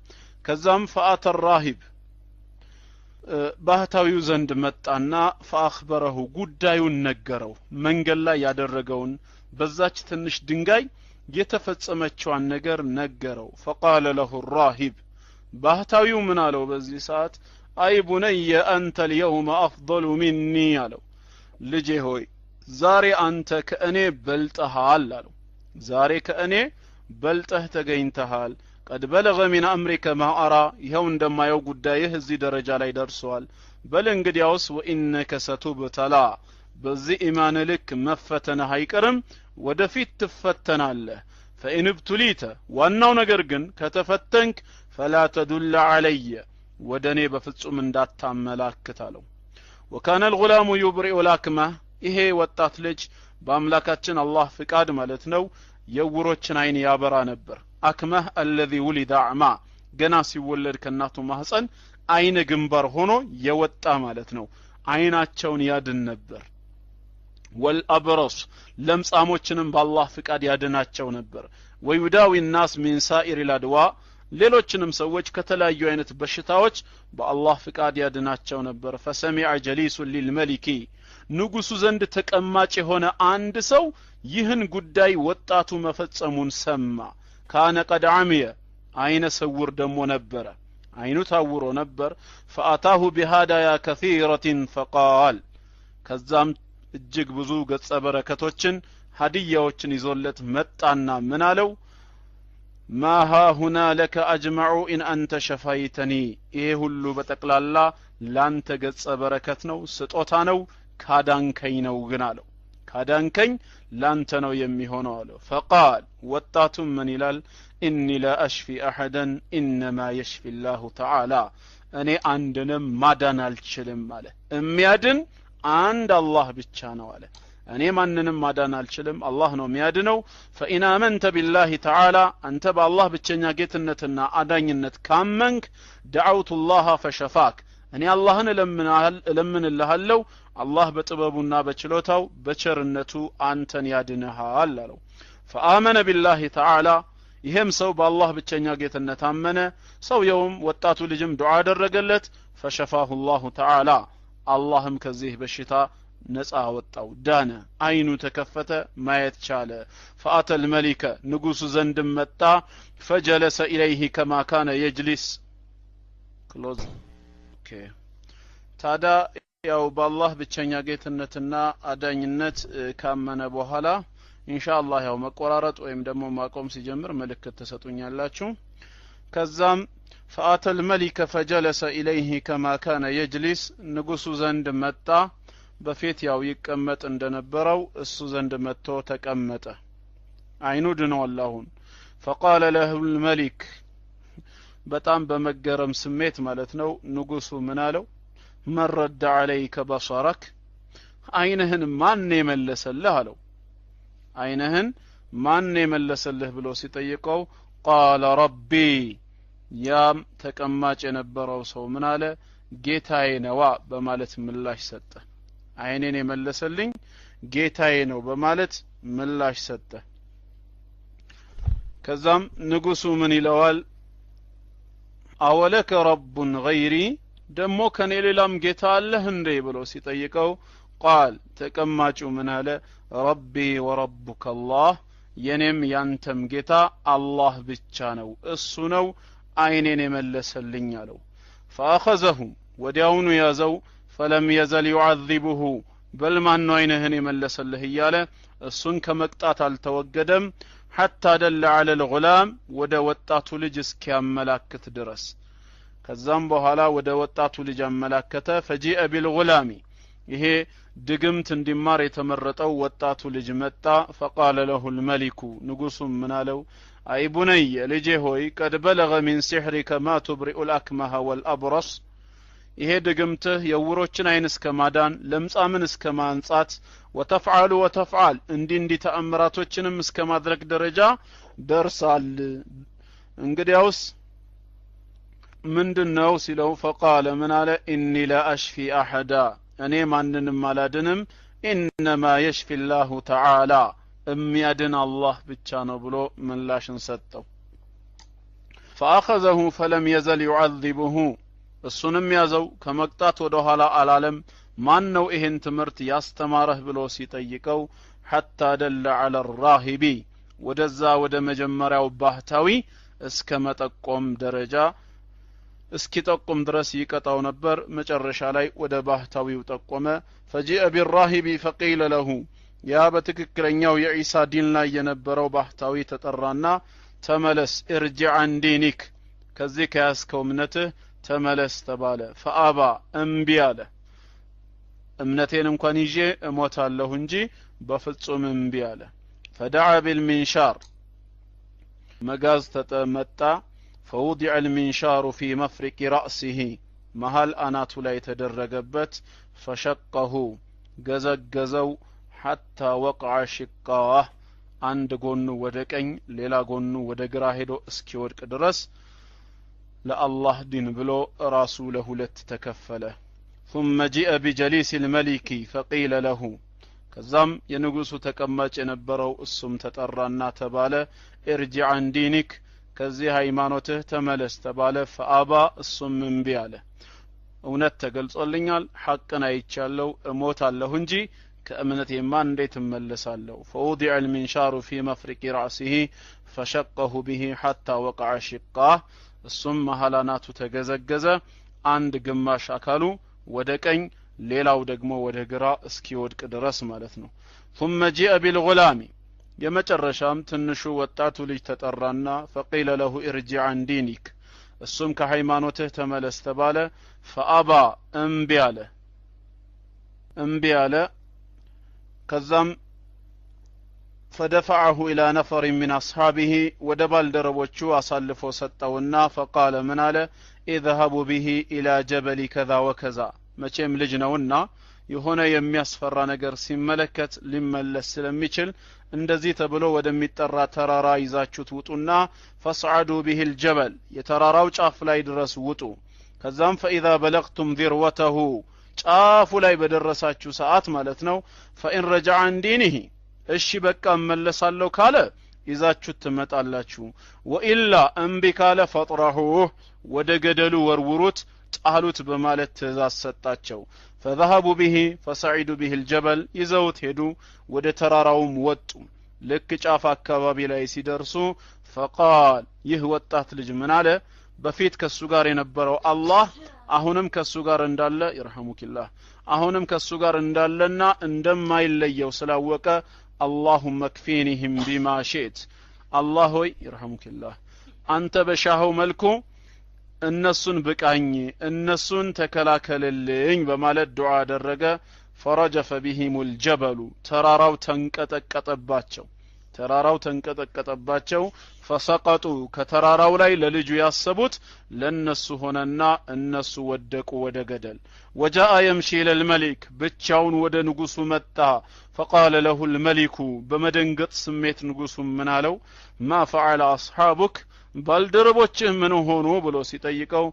ከዛም ፈአተ ራሂብ ባህታዊው ዘንድ መጣና ፈአኽበረሁ ጉዳዩን ነገረው። መንገድ ላይ ያደረገውን በዛች ትንሽ ድንጋይ የተፈጸመችዋን ነገር ነገረው። فقال له الراهب ባህታዊው ምን አለው በዚህ ሰዓት? أي بني أنت اليوم أفضل مني አለው። ልጄ ሆይ ዛሬ አንተ ከእኔ በልጠሃል አለው። ዛሬ ከእኔ በልጠህ ተገኝተሃል። قد بلغ من أمرك ما أرى ይኸው እንደማየው ጉዳይህ እዚህ ደረጃ ላይ ደርሷል። በል እንግዲያውስ وإنك ستبتلى በዚህ ኢማን ልክ መፈተንህ አይቀርም፣ ወደፊት ትፈተናለህ። فإن ابتليت ዋናው ነገር ግን ከተፈተንክ فلا تدل علي ወደ እኔ በፍጹም እንዳታመላክት አለው። وكان الغلام يبرئ الأكمه ይሄ ወጣት ልጅ በአምላካችን አላህ ፍቃድ ማለት ነው የዕውሮችን አይን ያበራ ነበር። أكمه الذي ولد أعمى ገና ሲወለድ ከእናቱ ማህፀን አይነ ግንባር ሆኖ የወጣ ማለት ነው። አይናቸውን ያድን ነበር። والأبرص ለምጻሞችንም በአላህ ፍቃድ ያድናቸው ነበር። ويداوي الناس من سائر الأدواء ሌሎችንም ሰዎች ከተለያዩ አይነት በሽታዎች በአላህ ፍቃድ ያድናቸው ነበር። فسمع جليس للملك ንጉሱ ዘንድ ተቀማጭ የሆነ አንድ ሰው ይህን ጉዳይ ወጣቱ መፈጸሙን ሰማ። كان قد عمي አይነ ስውር ደሞ ነበረ፣ አይኑ ታውሮ ነበር። فأتاه بهدايا كثيرة فقال ከዛም እጅግ ብዙ ገጸ በረከቶችን ሀዲያዎችን ይዞለት መጣና ምን አለው? ما هاهنا لك أجمع إن أنت شفيتني ይሄ ሁሉ በጠቅላላ ላንተ ገጸ በረከት ነው፣ ስጦታ ነው፣ ካዳንከኝ ነው ግን አለው። ካዳንከኝ ላንተ ነው የሚሆነው አለው። فقال ወጣቱም ምን ይላል? إني لا أشفي أحدا إنما يشفي الله تعالى፣ እኔ አንድንም ማዳን አልችልም አለ። የሚያድን አንድ አላህ ብቻ ነው አለ። እኔ ማንንም ማዳን አልችልም፣ አላህ ነው የሚያድነው። فإن آمنت بالله تعالى፣ አንተ በአላህ ብቸኛ ጌትነትና አዳኝነት ካመንክ፣ دعوت الله فشفاك፣ እኔ አላህን እለምንልሃለሁ፣ አላህ በጥበቡና በችሎታው በቸርነቱ አንተን ያድንሃል አለው። فآمن بالله تعالى፣ ይሄም ሰው በአላህ ብቸኛ ጌትነት አመነ። ሰውየውም ወጣቱ ልጅም ዱዓ አደረገለት። فشفاه الله تعالى፣ አላህም ከዚህ በሽታ ነፃ አወጣው፣ ዳነ፣ አይኑ ተከፈተ፣ ማየት ቻለ። فأتى الملك፣ ንጉሱ ዘንድም መጣ። فجلس إليه كما كان يجلس close okay። ታዳ ያው በአላህ ብቸኛ ጌትነትና አዳኝነት ካመነ በኋላ ኢንሻአላህ ያው መቆራረጥ ወይም ደግሞ ማቆም ሲጀምር ምልክት ትሰጡኛላችሁ። ከዛም فأتى الملك فجلس إليه كما كان يجلس፣ ንጉሱ ዘንድ መጣ። በፊት ያው ይቀመጥ እንደነበረው እሱ ዘንድ መጥቶ ተቀመጠ። አይኑ ድኗል አሁን። فقال له الملك፣ በጣም በመገረም ስሜት ማለት ነው። ንጉሱ ምን አለው? من رد عليك بصرك፣ አይንህን ማን የመለሰልህ አለው። አይንህን ማን የመለሰልህ ብሎ ሲጠይቀው قال ربي፣ ያም ተቀማጭ የነበረው ሰው ምን አለ? ጌታዬ ነዋ በማለት ምላሽ ሰጠ። አይኔን የመለሰልኝ ጌታዬ ነው በማለት ምላሽ ሰጠ። ከዛም ንጉሱ ምን ይለዋል? أولك رب غيري፣ ደሞ ከኔ ሌላም ጌታ አለህ እንዴ ብሎ ሲጠይቀው قال ተቀማጩ ምን አለ? ربي وربك الله፣ የኔም ያንተም ጌታ አላህ ብቻ ነው፣ እሱ ነው አይኔን የመለሰልኝ አለው። فأخذه ወዲያውኑ ያዘው። فلم يزل يعذبه፣ በል ማን ነው አይንህን የመለሰልህ እያለ እሱን ከመቅጣት አልተወገደም። حتى دل على الغلام፣ ወደ ወጣቱ ልጅ እስኪያመላክት ድረስ። ከዛም በኋላ ወደ ወጣቱ ልጅ አመላከተ። فجيء بالغلام፣ ይሄ ድግምት እንዲማር የተመረጠው ወጣቱ ልጅ መጣ። فقال له الملك፣ ንጉሱም ምን አለው? أي بني፣ ልጄ ሆይ፣ قد بلغ من سحرك ما تبرئ الأكمه والأبرص፣ ይሄ ድግምትህ የዕውሮችን አይን እስከ ማዳን ለምጻምን እስከ ማንጻት وتفعل وتفعل እንዲህ እንዲህ ተአምራቶችንም እስከ ማድረግ ደረጃ ደርሳል። እንግዲያውስ ምንድነው ሲለው فقال ምን አለ? إني لا أشفي أحدا፣ እኔ ማንንም አላድንም፣ إنما يشفي الله تعالى፣ የሚያድን አላህ ብቻ ነው ብሎ ምላሽን ሰጠው። فأخذه فلم يزل يعذبه፣ እሱንም ያዘው ከመቅጣት ወደ ኋላ አላለም። ማን ነው ይሄን ትምህርት ያስተማረህ ብሎ ሲጠይቀው حتى دل على الراهب፣ ወደዛ ወደ መጀመሪያው ባህታዊ እስከ መጠቆም ደረጃ እስኪጠቁም ድረስ ይቀጣው ነበር። መጨረሻ ላይ ወደ ባህታዊው ጠቆመ። فجيء بالراهب فقيل له፣ ያ በትክክለኛው የዒሳ ዲን ላይ የነበረው ባህታዊ ተጠራና ተመለስ፣ ارجع عن دينك፣ ከዚህ ከያዝከው እምነትህ ተመለስ ተባለ። فأبى እምቢ አለ። እምነቴን እንኳን ይዤ እሞታለሁ እንጂ በፍጹም እምቢ አለ። فدعا بالمنشار፣ መጋዝ ተጠመጣ። فوضع المنشار في مفرق رأسه፣ መሃል አናቱ ላይ ተደረገበት። فشقه ገዘገዘው። حتى وقع شقاه፣ አንድ ጎኑ ወደ ቀኝ ሌላ ጎኑ ወደ ግራ ሄዶ እስኪወድቅ ድረስ ለአላህ ዲን ብሎ ራሱ ለሁለት ተከፈለ። ثم جيء بجليس الملك فقيل له፣ ከዛም የንጉሱ ተቀማጭ የነበረው እሱም ተጠራና ተባለ ارجع عن دينك፣ ከዚህ ሃይማኖትህ ተመለስ ተባለ። فأبى እሱም እምቢ አለ። እውነት ተገልጾልኛል፣ ሐቅን አይቻለሁ፣ እሞታለሁ እንጂ ከእምነቴማ እንዴት እመለሳለሁ? فوضع المنشار في مفرق رأسه فشقه به حتى وقع شقاه፣ እሱም መሃል አናቱ ተገዘገዘ። አንድ ግማሽ አካሉ ወደ ቀኝ ሌላው ደግሞ ወደ ግራ እስኪወድቅ ድረስ ማለት ነው። ثم جيء بالغلام፣ የመጨረሻም ትንሹ ወጣቱ ልጅ ተጠራና فقيل له ارجع عن دينك፣ እሱም ከሃይማኖትህ ተመለስ ተባለ። فأبى እምቢ አለ እምቢ አለ። ከዛም فدفعه إلى نفر من أصحابه ወደ ባልደረቦቹ አሳልፎ ሰጠውና فقال ምን አለ اذهبوا به إلى جبل كذا وكذا መቼም ልጅ ነውና የሆነ የሚያስፈራ ነገር ሲመለከት ሊመለስ ስለሚችል እንደዚህ ተብሎ ወደሚጠራ ተራራ ይዛችሁት ውጡና فاصعدوا به الجبل የተራራው ጫፍ ላይ ድረስ ውጡ። ከዛም فإذا بلغتم ذروته ጫፉ ላይ በደረሳችሁ ሰዓት ማለት ነው فإن رجع عن دينه እሺ በቃ እመለሳለሁ ካለ ይዛችሁት ትመጣላችሁ። وإلا እምቢ ካለ فاطرحوه ወደ ገደሉ ወርውሩት ጣሉት በማለት ትእዛዝ ሰጣቸው። فذهبوا به فصعدوا به الجبل ይዘውት ሄዱ፣ ወደ ተራራውም ወጡ። ልክ ጫፍ አካባቢ ላይ ሲደርሱ فقال ይህ ወጣት ልጅ ምን አለ? በፊት ከሱ ጋር የነበረው አላህ አሁንም ከሱ ጋር እንዳለ يرحمك الله አሁንም ከሱ ጋር እንዳለና እንደማይለየው ስላወቀ اللهم اكفنيهم بما شئت አላህ ሆይ يرحمك الله አንተ በሻኸው መልኩ እነሱን ብቃኝ እነሱን ተከላከልልኝ በማለት ዱዓ አደረገ። فرجف بهم الجبل ተራራው ተንቀጠቀጠባቸው ተራራው ተንቀጠቀጠባቸው። فسقطوا ከተራራው ላይ ለልጁ ያሰቡት ለነሱ ሆነና እነሱ ወደቁ ወደ ገደል። وجاء يمشي إلى الملك ብቻውን ወደ ንጉሱ መጣ። فقال له الملك በመደንገጥ ስሜት ንጉሱ ምን አለው? ما فعل أصحابك ባልደረቦችህ ምን ሆኑ ብሎ ሲጠይቀው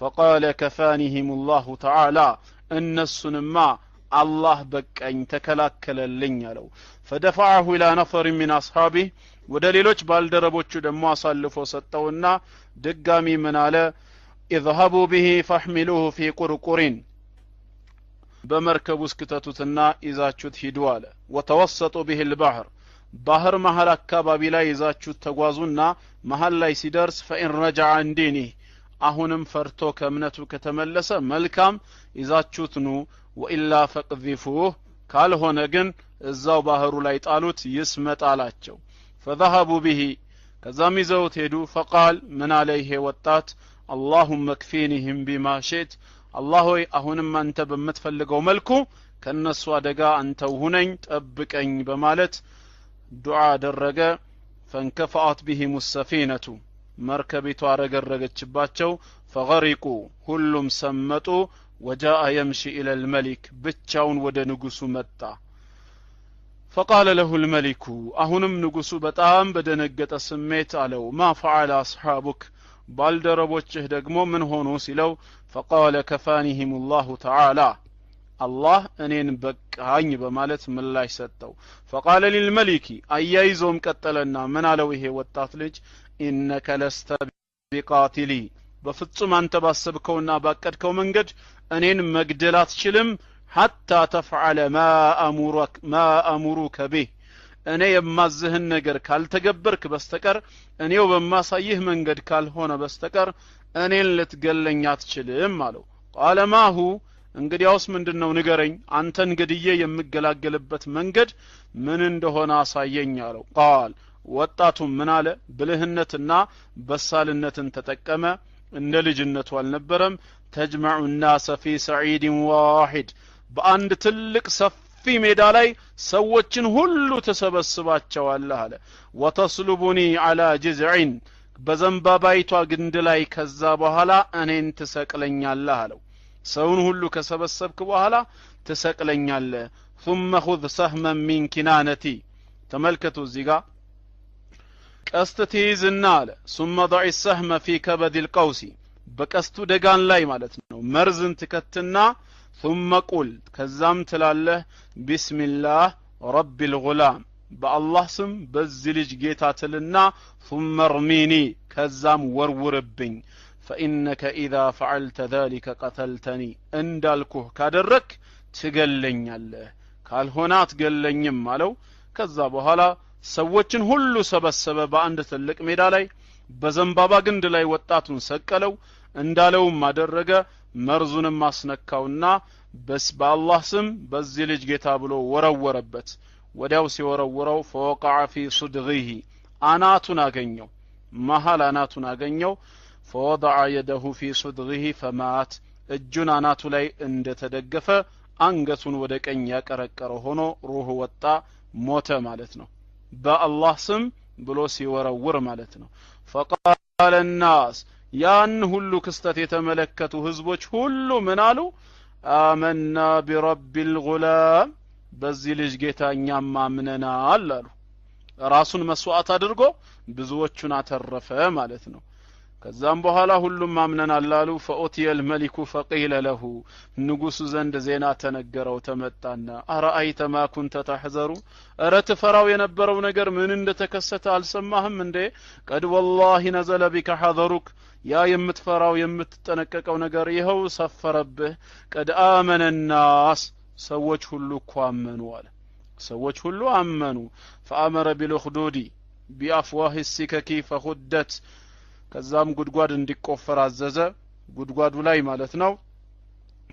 فقال كفانيهم الله تعالى እነሱንማ አላህ በቃኝ ተከላከለልኝ አለው። فدفعه إلى نفر من أصحابه ወደ ሌሎች ባልደረቦቹ ደግሞ አሳልፎ ሰጠውና ድጋሚ ምን አለ? اذهبوا به فاحملوه في قرقر በመርከብ ውስጥ ክተቱትና ይዛችሁት ሂዱ አለ። وتوسطوا به البحر ባህር መሃል አካባቢ ላይ ይዛችሁት ተጓዙና መሃል ላይ ሲደርስ فإن رجع عن دينه አሁንም ፈርቶ ከእምነቱ ከተመለሰ መልካም ይዛችሁት ኑ፣ وإلا فاقذفوه ካልሆነ ግን እዛው ባህሩ ላይ ጣሉት ይስመጥ አላቸው። فذهبوا به ከዛም ይዘውት ሄዱ። فقال ምን አለ ይሄ ወጣት? اللهم اكفنيهم بما شئت አላህ ሆይ አሁንም አንተ በምትፈልገው መልኩ ከነሱ አደጋ አንተው ሁነኝ ጠብቀኝ በማለት ዱዓ አደረገ። فانكفأت بهم السفينة መርከቢቷ ረገረገችባቸው። فغرقوا ሁሉም ሰመጡ። وجاء يمشي إلى الملك ብቻውን ወደ ንጉሱ መጣ። فقال له الملك አሁንም ንጉሱ በጣም በደነገጠ ስሜት አለው ما فعل أصحابك ባልደረቦችህ ደግሞ ምን ሆኑ ሲለው فقال كفانيهم الله تعالى አላህ እኔን በቃኝ በማለት ምላሽ ሰጠው። فقال للملك አያይዞም ቀጠለና ምን አለው ይሄ ወጣት ልጅ إنك لست بقاتلي በፍጹም አንተ ባሰብከውና ባቀድከው መንገድ እኔን መግደል አትችልም። حتى تفعل ما آمرك به እኔ የማዝህን ነገር ካልተገበርክ በስተቀር እኔው በማሳይህ መንገድ ካልሆነ በስተቀር እኔን ልትገለኝ አትችልም አለው። قال ما هو እንግዲያውስ ምንድነው ንገረኝ፣ አንተን ገድዬ የምገላገልበት መንገድ ምን እንደሆነ አሳየኝ አለው። ቃል ወጣቱም ምን አለ? ብልህነትና በሳልነትን ተጠቀመ። እንደ ልጅነቱ አልነበረም። ተጅመዑ الناس في سعيد واحد በአንድ ትልቅ ሰፊ ሜዳ ላይ ሰዎችን ሁሉ ተሰበስባቸዋለህ አለ። ወተስሉቡኒ على جذع በዘንባባይቷ ግንድ ላይ ከዛ በኋላ እኔን ትሰቅለኛለህ አለው። ሰውን ሁሉ ከሰበሰብክ በኋላ ትሰቅለኛለህ። ثم خذ سهما من كنانتي ተመልከቱ እዚህ ጋር ቀስት ትይዝና አለ ثم ضع السهم في كبد القوس በቀስቱ ደጋን ላይ ማለት ነው መርዝን ትከትና ثم قل ከዛም ትላለህ بسم الله رب الغلام በአላህ ስም በዚህ ልጅ ጌታ ትልና ثم ارميني ከዛም ወርውርብኝ فإنك إذا فعلت ذلك قتلتني እንዳልኩህ ካደረክ ትገለኛለህ ካልሆነ አትገለኝም አለው። ከዛ በኋላ ሰዎችን ሁሉ ሰበሰበ በአንድ ትልቅ ሜዳ ላይ በዘንባባ ግንድ ላይ ወጣቱን ሰቀለው። እንዳለውም አደረገ። መርዙንም አስነካውና በአላህ ስም በዚህ ልጅ ጌታ ብሎ ወረወረበት። ወዲያው ሲወረውረው فوقع في صدغه አናቱን አገኘው፣ መሃል አናቱን አገኘው። فوضع يده في صدغه فمات እጁን አናቱ ላይ እንደተደገፈ አንገቱን ወደ ቀኝ ያቀረቀረ ሆኖ ሩህ ወጣ፣ ሞተ ማለት ነው። በአላህ ስም ብሎ ሲወረውር ማለት ነው። فقال الناس ያን ሁሉ ክስተት የተመለከቱ ህዝቦች ሁሉ ምን አሉ? آمنا برب الغلام በዚህ ልጅ ጌታ እኛም አምነናል አሉ። ራሱን መስዋዕት አድርጎ ብዙዎቹን አተረፈ ማለት ነው። ከዛም በኋላ ሁሉም አምነናል አሉ። فأتي الملك فقيل له ንጉሱ ዘንድ ዜና ተነገረው። ተመጣና أرأيت ما كنت تحذر እረ ትፈራው የነበረው ነገር ምን እንደተከሰተ አልሰማህም እንዴ? قد والله نزل بك حذرك ያ የምትፈራው የምትጠነቀቀው ነገር ይኸው ሰፈረብህ። قد آمن الناس ሰዎች ሁሉ እኮ አመኑ አለ። ሰዎች ሁሉ አመኑ። فأمر بالأخدود بأفواه السكك فخدت ከዛም ጉድጓድ እንዲቆፈር አዘዘ። ጉድጓዱ ላይ ማለት ነው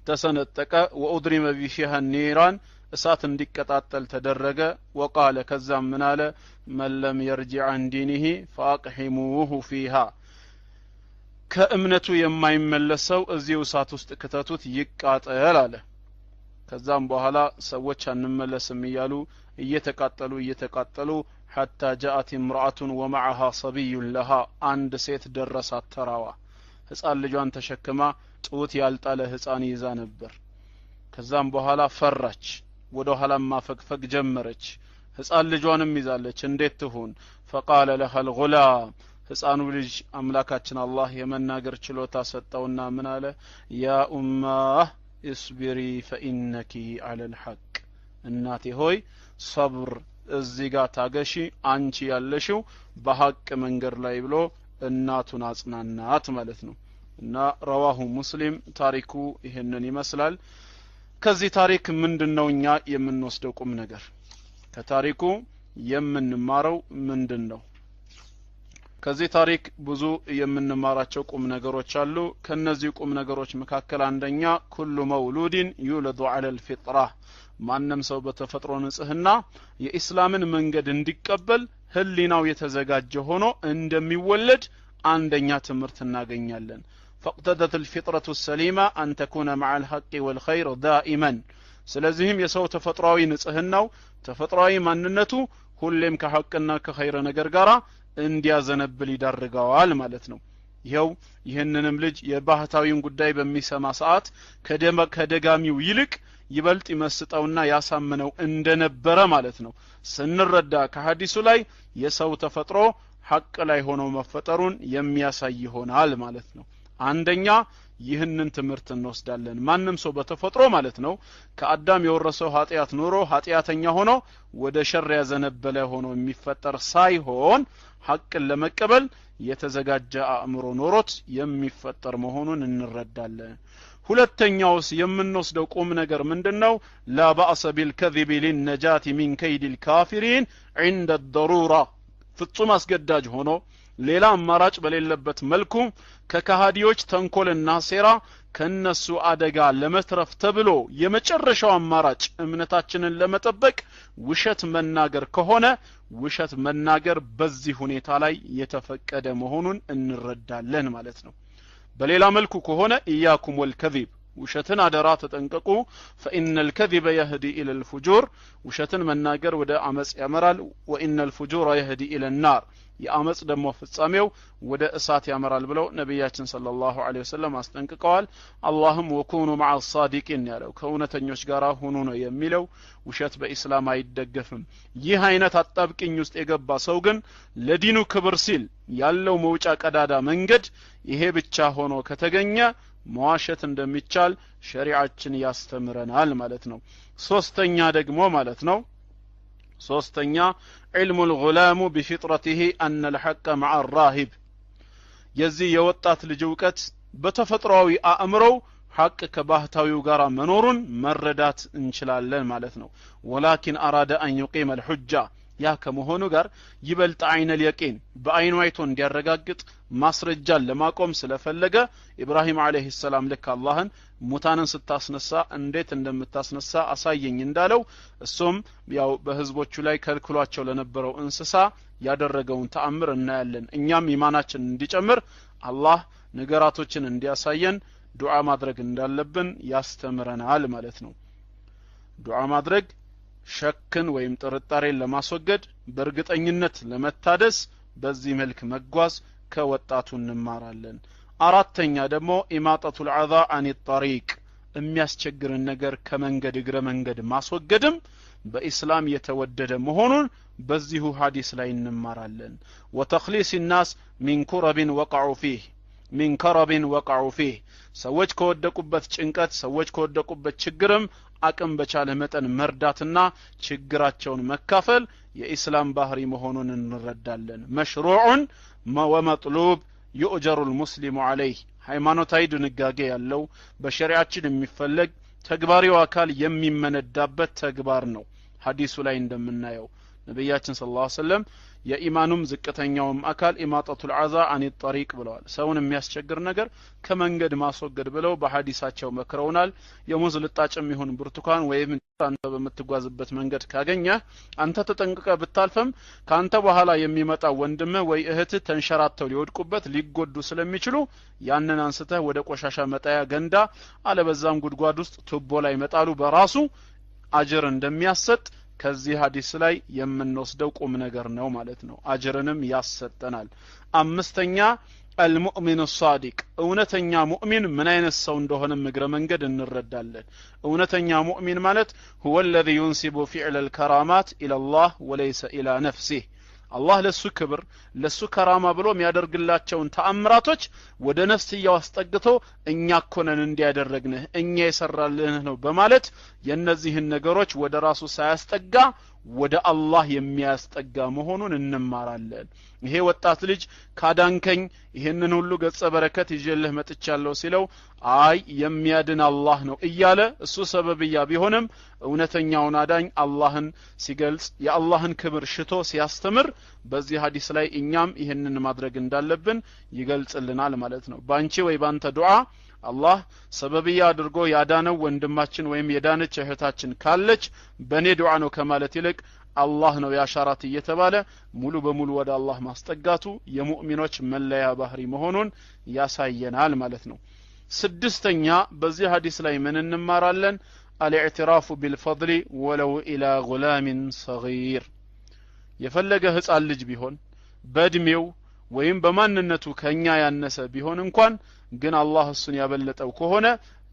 ተሰነጠቀ። وأضرم فيها النيران እሳት እንዲቀጣጠል ተደረገ። وقال ከዛም ምን አለ? من لم يرجع عن دينه فأقحموه فيها ከእምነቱ የማይመለስ ሰው እዚሁ እሳት ውስጥ ክተቱት ይቃጠል አለ። ከዛም በኋላ ሰዎች አንመለስም እያሉ እየተቃጠሉ እየተቃጠሉ حتى جاءت امرأة ومعها صبي لها አንድ ሴት ደረሳት ተራዋ። ህፃን ልጇን ተሸክማ ጡት ያልጣለ ህፃን ይዛ ነበር። ከዛም በኋላ ፈራች፣ ወደ ኋላም ማፈግፈግ ጀመረች። ህፃን ልጇንም ይዛለች። እንዴት ትሁን? فقال لها الغلام ህፃኑ ልጅ አምላካችን አላህ የመናገር ችሎታ ሰጠውና ምን አለ? يا أماه اصبري فإنك على الحق እናቴ ሆይ ሰብር እዚህ ጋር ታገሺ፣ አንቺ ያለሽው በሐቅ መንገድ ላይ ብሎ እናቱን አጽናናት ማለት ነው። እና ረዋሁ ሙስሊም ታሪኩ ይህንን ይመስላል። ከዚህ ታሪክ ምንድነው እኛ የምንወስደው ቁም ነገር? ከታሪኩ የምንማረው ምንድነው? ከዚህ ታሪክ ብዙ የምንማራቸው ቁም ነገሮች አሉ። ከነዚህ ቁም ነገሮች መካከል አንደኛ ኩሉ መውሉድን ዩለዱ ዐለ ልፊጥራ ማንም ሰው በተፈጥሮ ንጽህና የኢስላምን መንገድ እንዲቀበል ህሊናው የተዘጋጀ ሆኖ እንደሚወለድ አንደኛ ትምህርት እናገኛለን። فاقتضت الفطرة السليمة أن تكون مع الحق والخير دائما ስለዚህም የሰው ተፈጥሯዊ ንጽህናው ተፈጥሯዊ ማንነቱ ሁሌም ከሐቅና ከኸይር ነገር ጋር እንዲያዘነብል ይዳርገዋል ማለት ነው። ይኸው ይህንንም ልጅ የባህታዊውን ጉዳይ በሚሰማ ሰዓት ከደጋሚው ይልቅ ይበልጥ ይመስጠውና ያሳምነው እንደነበረ ማለት ነው። ስንረዳ ከሐዲሱ ላይ የሰው ተፈጥሮ ሐቅ ላይ ሆኖ መፈጠሩን የሚያሳይ ይሆናል ማለት ነው። አንደኛ ይህንን ትምህርት እንወስዳለን። ማንም ሰው በተፈጥሮ ማለት ነው ከአዳም የወረሰው ኃጢአት ኖሮ ኃጢአተኛ ሆኖ ወደ ሸር ያዘነበለ ሆኖ የሚፈጠር ሳይሆን ሐቅን ለመቀበል የተዘጋጀ አእምሮ ኖሮት የሚፈጠር መሆኑን እንረዳለን። ሁለተኛውስ የምንወስደው ቁም ነገር ምንድነው? لا بأس بالكذب للنجاة من كيد الكافرين عند الضرورة ፍጹም አስገዳጅ ሆኖ ሌላ አማራጭ በሌለበት መልኩ ከከሃዲዎች ተንኮልና ሴራ ከነሱ አደጋ ለመትረፍ ተብሎ የመጨረሻው አማራጭ እምነታችንን ለመጠበቅ ውሸት መናገር ከሆነ ውሸት መናገር በዚህ ሁኔታ ላይ የተፈቀደ መሆኑን እንረዳለን ማለት ነው። በሌላ መልኩ ከሆነ إياكم والكذب ውሸትን አደራ ተጠንቀቁ። فإن الكذب يهدي إلى الفجور ውሸትን መናገር ወደ አመጽ ያመራል። وإن الفجور يهدي إلى النار የአመጽ ደግሞ ፍጻሜው ወደ እሳት ያመራል ብለው ነቢያችን صلى الله عليه وسلم አስጠንቅቀዋል። አላህም وكونوا مع الصادقين ያለው ከእውነተኞች ጋር ሁኑ ነው የሚለው። ውሸት በኢስላም አይደገፍም። ይህ አይነት አጣብቂኝ ውስጥ የገባ ሰው ግን ለዲኑ ክብር ሲል ያለው መውጫ ቀዳዳ መንገድ ይሄ ብቻ ሆኖ ከተገኘ መዋሸት እንደሚቻል ሸሪዓችን ያስተምረናል ማለት ነው። ሶስተኛ ደግሞ ማለት ነው ሶስተኛ علم الغلام بفطرته أن الحق مع الراهب የዚህ የወጣት ልጅ እውቀት በተፈጥሯዊ አእምሮው ሐቅ ከባህታዊው ጋር መኖሩን መረዳት እንችላለን ማለት ነው። ولكن أراد أن يقيم الحجة ያ ከመሆኑ ጋር ይበልጥ عين اليقين በአይኑ አይቶ እንዲያረጋግጥ ማስረጃን ለማቆም ስለፈለገ ኢብራሂም عليه السلام ልክ አላህን ሙታንን ስታስነሳ እንዴት እንደምታስነሳ አሳየኝ እንዳለው እሱም ያው በህዝቦቹ ላይ ከልክሏቸው ለነበረው እንስሳ ያደረገውን ተአምር እናያለን። እኛም ኢማናችን እንዲጨምር አላህ ነገራቶችን እንዲያሳየን ዱዓ ማድረግ እንዳለብን ያስተምረናል ማለት ነው። ዱዓ ማድረግ ሸክን ወይም ጥርጣሬን ለማስወገድ በእርግጠኝነት ለመታደስ በዚህ መልክ መጓዝ ከወጣቱ እንማራለን። አራተኛ ደግሞ إماطة الأذى عن الطريق የሚያስቸግርን ነገር ከመንገድ እግረ መንገድ ማስወገድም በኢስላም የተወደደ መሆኑን በዚሁ ሐዲስ ላይ እንማራለን። وتخليص الناس من كرب وقعوا فيه من كرب وقعوا فيه ሰዎች ከወደቁበት ጭንቀት ሰዎች ከወደቁበት ችግርም አቅም በቻለ መጠን መርዳትና ችግራቸውን መካፈል የኢስላም ባህሪ መሆኑን እንረዳለን። مشروع ومطلوب يؤجر المسلم عليه ሃይማኖታዊ ድንጋጌ ያለው በሸሪዓችን የሚፈለግ ተግባሪው አካል የሚመነዳበት ተግባር ነው። ሐዲሱ ላይ እንደምናየው ነብያችን صلى الله عليه وسلم የኢማኑም ዝቅተኛውም አካል إماطة الأذى عن الطريق ብለዋል። ሰውን የሚያስቸግር ነገር ከመንገድ ማስወገድ ብለው በሐዲሳቸው መክረውናል። የሙዝ ልጣጭም ይሁን ብርቱካን ወይም አንተ በምትጓዝበት መንገድ ካገኘህ አንተ ተጠንቅቀህ ብታልፍም ካንተ በኋላ የሚመጣ ወንድምህ ወይ እህትህ ተንሸራተው ሊወድቁበት ሊጎዱ ስለሚችሉ ያንን አንስተህ ወደ ቆሻሻ መጣያ ገንዳ አለበዛም ጉድጓድ ውስጥ ቱቦ ላይ መጣሉ በራሱ አጅር እንደሚያሰጥ ከዚህ ሐዲስ ላይ የምንወስደው ቁም ነገር ነው ማለት ነው። አጅርንም ያሰጠናል። አምስተኛ المؤمن الصادق እውነተኛ ሙእሚን ምን አይነት ሰው እንደሆነ እግረ መንገድ እንረዳለን። እውነተኛ ሙእሚን ማለት هو الذي ينسب فعل الكرامات الى الله وليس الى نفسه አላህ ለሱ ክብር ለሱ ከራማ ብሎ የሚያደርግላቸውን ተአምራቶች ወደ ነፍስያው አስጠግቶ እኛ እኮ ነን እንዲያደረግንህ እኛ የሰራልህ ነው በማለት የነዚህን ነገሮች ወደ ራሱ ሳያስጠጋ ወደ አላህ የሚያስጠጋ መሆኑን እንማራለን። ይሄ ወጣት ልጅ ካዳንከኝ ይሄንን ሁሉ ገጸ በረከት ይዤልህ መጥቻለሁ ሲለው አይ የሚያድን አላህ ነው እያለ እሱ ሰበብያ ቢሆንም እውነተኛውን አዳኝ አላህን ሲገልጽ የአላህን ክብር ሽቶ ሲያስተምር በዚህ ሐዲስ ላይ እኛም ይሄንን ማድረግ እንዳለብን ይገልጽልናል ማለት ነው። ባንቺ ወይ ባንተ ዱዓ አላህ ሰበብያ አድርጎ ያዳነው ወንድማችን ወይም የዳነች እህታችን ካለች በኔ ዱዓ ነው ከማለት ይልቅ አላህ ነው ያሻራት እየተባለ ሙሉ በሙሉ ወደ አላህ ማስጠጋቱ የሙእሚኖች መለያ ባህሪ መሆኑን ያሳየናል ማለት ነው። ስድስተኛ በዚህ ሐዲስ ላይ ምን እንማራለን? الاعتراف بالفضل ولو الى غلام صغير የፈለገ ህፃን ልጅ ቢሆን በእድሜው ወይም በማንነቱ ከኛ ያነሰ ቢሆን እንኳን ግን አላህ እሱን ያበለጠው ከሆነ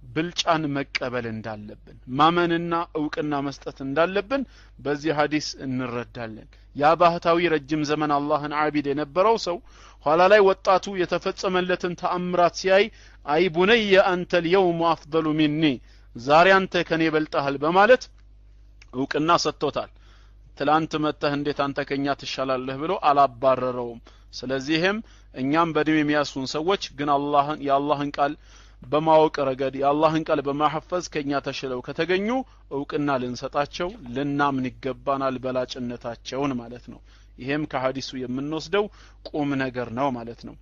ብልጫን መቀበል እንዳለብን ማመንና እውቅና መስጠት እንዳለብን በዚህ ሐዲስ እንረዳለን። ያ ባህታዊ ረጅም ዘመን አላህን ዓቢድ የነበረው ሰው ኋላ ላይ ወጣቱ የተፈጸመለትን ተአምራት ሲያይ أي بني أنت اليوم أفضل مني ዛሬ አንተ ከኔ በልጠሃል በማለት እውቅና ሰጥቶታል። ትላንት መጥተህ እንዴት አንተ ከኛ ትሻላለህ ብሎ አላባረረውም። ስለዚህም እኛም በእድሜ የሚያሱን ሰዎች ግን አላህን የአላህን ቃል በማወቅ ረገድ የአላህን ቃል በማሐፈዝ ከኛ ተሽለው ከተገኙ እውቅና ልንሰጣቸው ልናምን ይገባናል በላጭነታቸውን ማለት ነው። ይሄም ከሐዲሱ የምንወስደው ቁም ነገር ነው ማለት ነው።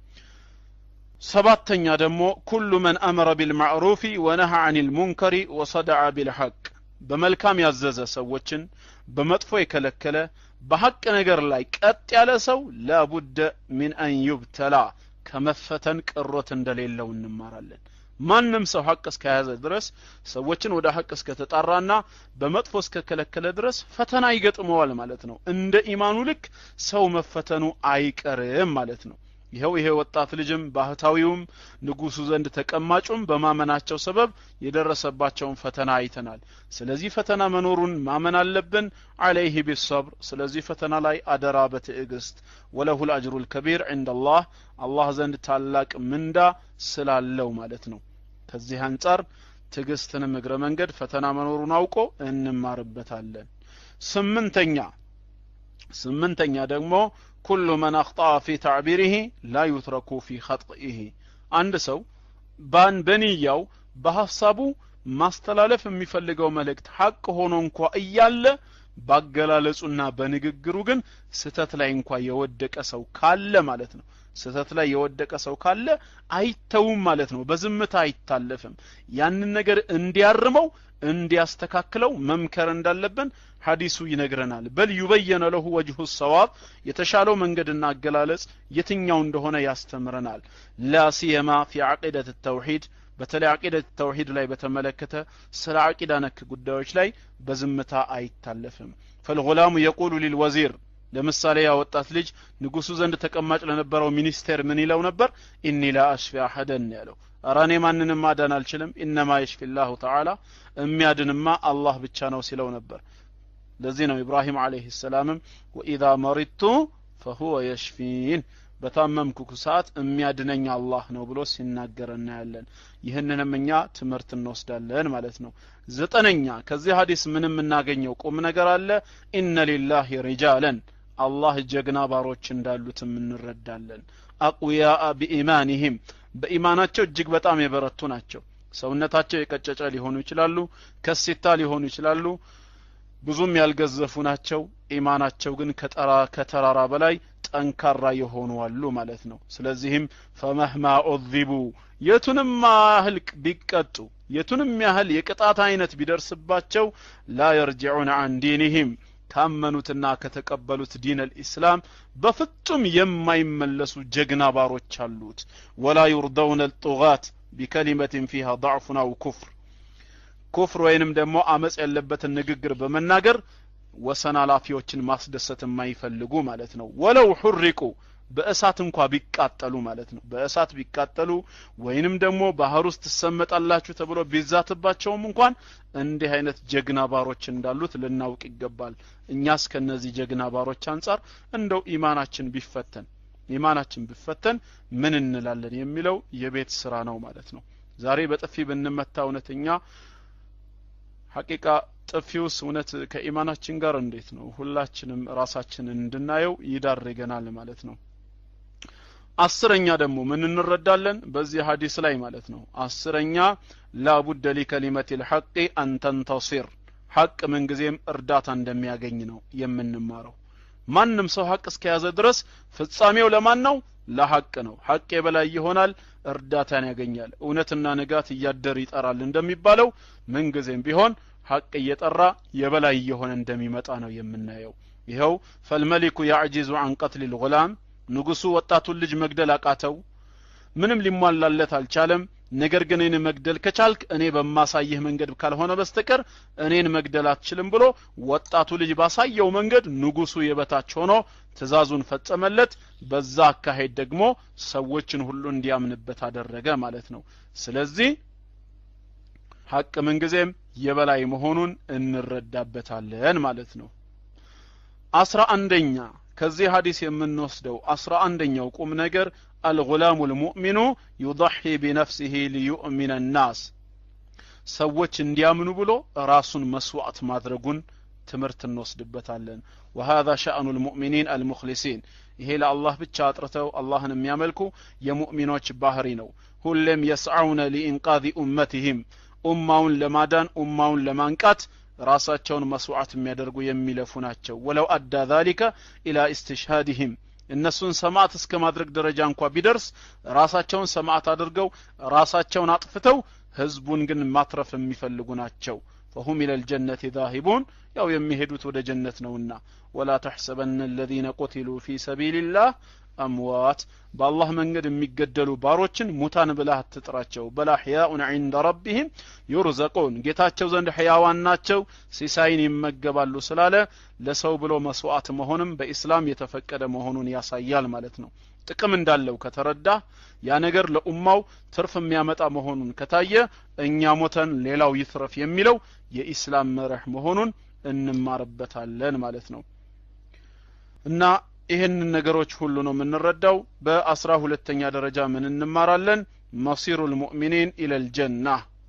ሰባተኛ ደግሞ ኩሉ መን አመረ ቢልማዕሩፊ ወነሃ ዐኒል ሙንከሪ ወሰደዐ ቢልሐቅ በመልካም ያዘዘ ሰዎችን በመጥፎ የከለከለ በሐቅ ነገር ላይ ቀጥ ያለ ሰው ላቡደ ሚን አን ዩብተላ ከመፈተን ቅሮት እንደሌለው እንማራለን። ማንም ሰው ሐቅ እስከያዘ ድረስ ሰዎችን ወደ ሐቅ እስከተጣራና በመጥፎ እስከከለከለ ድረስ ፈተና ይገጥመዋል ማለት ነው። እንደ ኢማኑ ልክ ሰው መፈተኑ አይቀርም ማለት ነው። ይሄው ይሄ ወጣት ልጅም ባህታዊውም ንጉሱ ዘንድ ተቀማጩም በማመናቸው ሰበብ የደረሰባቸውን ፈተና አይተናል። ስለዚህ ፈተና መኖሩን ማመን አለብን። عليه بالصبر ስለዚህ ፈተና ላይ አደራ በትዕግስት وله الأجر الكبير عند الله አላህ ዘንድ ታላቅ ምንዳ ስላለው ማለት ነው። ከዚህ አንጻር ትዕግስትንም እግረ መንገድ ፈተና መኖሩን አውቆ እንማርበታለን። ስምንተኛ ደግሞ كل من أخطأ في تعبيره لا يترك في خطئه አንድ ሰው በንያው በሐሳቡ ማስተላለፍ የሚፈልገው መልእክት ሐቅ ሆኖ እንኳ እያለ ባገላለጹና በንግግሩ ግን ስህተት ላይ እንኳ የወደቀ ሰው ካለ ማለት ነው ስህተት ላይ የወደቀ ሰው ካለ አይተውም ማለት ነው። በዝምታ አይታለፍም። ያንን ነገር እንዲያርመው እንዲያስተካክለው መምከር እንዳለብን ሐዲሱ ይነግረናል። በል يبين له وجه الصواب የተሻለው መንገድና አገላለጽ የትኛው እንደሆነ ያስተምረናል። لا سيما في عقيدة التوحيد በተለይ አቂዳ ተውሂድ ላይ በተመለከተ ስለ አቂዳ ነክ ጉዳዮች ላይ በዝምታ አይታለፍም። فالغلام يقول للوزير ለምሳሌ ያ ወጣት ልጅ ንጉሱ ዘንድ ተቀማጭ ለነበረው ሚኒስቴር ምን ይለው ነበር? إني لا أشفي أحدا ያለው፣ ኧረ እኔ ማንንም ማዳን አልችልም፣ إنما يشفي الله تعالى የሚያድንማ አላህ ብቻ ነው ሲለው ነበር። ለዚህ ነው ኢብራሂም عليه السلام ም وإذا مرضت فهو يشفين በታመምኩ ሰዓት የሚያድነኝ አላህ ነው ብሎ ሲናገር እናያለን። ይህንንም እኛ ትምህርት እንወስዳለን ማለት ነው። ዘጠነኛ ከዚህ ሐዲስ ምን የምናገኘው ቁም ነገር አለ? إن لله رجالا አላህ ጀግና ባሮች እንዳሉትም እንረዳለን። أقوياء بإيمانهم በኢማናቸው እጅግ በጣም የበረቱ ናቸው። ሰውነታቸው የቀጨጨ ሊሆኑ ይችላሉ፣ ከሲታ ሊሆኑ ይችላሉ፣ ብዙም ያልገዘፉ ናቸው። ኢማናቸው ግን ከተራራ በላይ ጠንካራ የሆኑ አሉ ማለት ነው። ስለዚህም فمهما عذبوا የቱንም ያህል ቢቀጡ የቱንም ያህል የቅጣት አይነት ቢደርስባቸው لا يرجعون عن دينهم ካመኑትና ከተቀበሉት دين الإسلام በፍጹም የማይመለሱ ጀግና ባሮች አሉት። ولا يرضون الطغاة بكلمة فيها ضعف أو كفر ኩፍር ወይንም ደግሞ አመጽ ያለበትን ንግግር በመናገር ወሰን አላፊዎችን ማስደሰት የማይፈልጉ ማለት ነው። ولو حرقوا በእሳት እንኳ ቢቃጠሉ ማለት ነው። በእሳት ቢቃጠሉ ወይንም ደግሞ ባህር ውስጥ ትሰመጣላችሁ ተብሎ ቢዛትባቸውም እንኳን እንዲህ አይነት ጀግና ባሮች እንዳሉት ልናውቅ ይገባል። እኛስ ከነዚህ ጀግና ባሮች አንጻር እንደው ኢማናችን ቢፈተን ምን እንላለን የሚለው የቤት ስራ ነው ማለት ነው። ዛሬ በጥፊ ብንመታ እውነተኛ ሐቂቃ ጥፊውስ እውነት ከኢማናችን ጋር እንዴት ነው? ሁላችንም ራሳችንን እንድናየው ይዳርገናል ማለት ነው። አስረኛ ደግሞ ምን እንረዳለን በዚህ ሐዲስ ላይ ማለት ነው? አስረኛ ላቡደ ሊከሊመቲል ሐቂ አን ተንተሲር ሐቅ ምንጊዜም እርዳታ እንደሚያገኝ ነው የምንማረው። ማንም ሰው ሐቅ እስከያዘ ድረስ ፍጻሜው ለማን ነው? ለሐቅ ነው። ሐቅ የበላይ ይሆናል፣ እርዳታን ያገኛል። እውነትና ንጋት እያደር ይጠራል እንደሚባለው ምንጊዜም ቢሆን ሐቅ እየጠራ የበላይ እየሆነ እንደሚመጣ ነው የምናየው። ይኸው فالملك يعجز عن قتل الغلام ንጉሱ ወጣቱን ልጅ መግደል አቃተው፣ ምንም ሊሟላለት አልቻለም። ነገር ግን እኔን መግደል ከቻልክ እኔ በማሳይህ መንገድ ካልሆነ በስተቀር እኔን መግደል አትችልም ብሎ ወጣቱ ልጅ ባሳየው መንገድ ንጉሱ የበታች ሆኖ ትእዛዙን ፈጸመለት። በዛ አካሄድ ደግሞ ሰዎችን ሁሉ እንዲያምንበት አደረገ ማለት ነው። ስለዚህ ሐቅ ምንጊዜም የበላይ መሆኑን እንረዳበታለን ማለት ነው። 11ኛ ከዚህ ሐዲስ የምንወስደው 11ኛው ቁም ነገር الغلام المؤمن يضحي بنفسه ليؤمن الناس ሰዎች እንዲያምኑ ብሎ ራሱን መስዋዕት ማድረጉን ትምህርት እንወስድበታለን። وهذا شأن المؤمنين المخلصين ይሄ ለአላህ ብቻ አጥርተው አላህን የሚያመልኩ የሙእሚኖች ባህሪ ነው። ሁሌም يسعون لإنقاذ أمتهم ኡማውን ለማዳን ኡማውን ለማንቃት ራሳቸውን መስዋዕት የሚያደርጉ የሚለፉ ናቸው። ወለው አዳ ذلك الى استشهادهم እነሱን ሰማዕት እስከ ማድረግ ደረጃ እንኳ ቢደርስ ራሳቸውን ሰማዕት አድርገው ራሳቸውን አጥፍተው ህዝቡን ግን ማትረፍ የሚፈልጉ ናቸው። فهم الى الجنة ذاهبون ያው የሚሄዱት ወደ ጀነት ነውና። ولا تحسبن الذين قتلوا في سبيل الله أموات በአላህ መንገድ የሚገደሉ ባሮችን ሙታን ብለህ አትጥራቸው። بل أحياء عند ربهم يرزقون ጌታቸው ዘንድ ሕያዋን ናቸው ሲሳይን ይመገባሉ ስላለ ለሰው ብሎ መስዋዕት መሆንም በኢስላም የተፈቀደ መሆኑን ያሳያል ማለት ነው። ጥቅም እንዳለው ከተረዳ ያ ነገር ለኡማው ትርፍ የሚያመጣ መሆኑን ከታየ እኛ ሞተን ሌላው ይትረፍ የሚለው የኢስላም መርህ መሆኑን እንማርበታለን ማለት ነው። እና ይህንን ነገሮች ሁሉ ነው የምንረዳው። በ12ኛ ደረጃ ምን እንማራለን? መሲሩል ሙእሚኒን ኢለል ጀና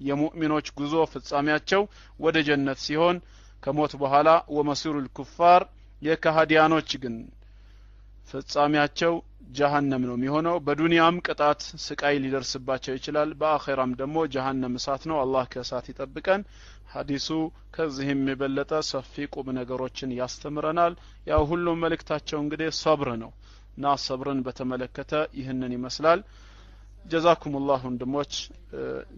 የሙእሚኖች ጉዞ ፍጻሜያቸው ወደ ጀነት ሲሆን ከሞት በኋላ ወመሲሩል ኩፋር የከሃዲያኖች ግን ፍጻሜያቸው ጀሃነም ነው የሚሆነው። በዱንያም ቅጣት ስቃይ ሊደርስባቸው ይችላል፣ በአኼራም ደግሞ ጀሃነም እሳት ነው። አላህ ከእሳት ይጠብቀን። ሐዲሱ ከዚህም የበለጠ ሰፊ ቁም ነገሮችን ያስተምረናል። ያው ሁሉም መልእክታቸው እንግዲህ ሰብር ነው እና ሰብርን በተመለከተ ይህንን ይመስላል። جزاكم الله ወንድሞች።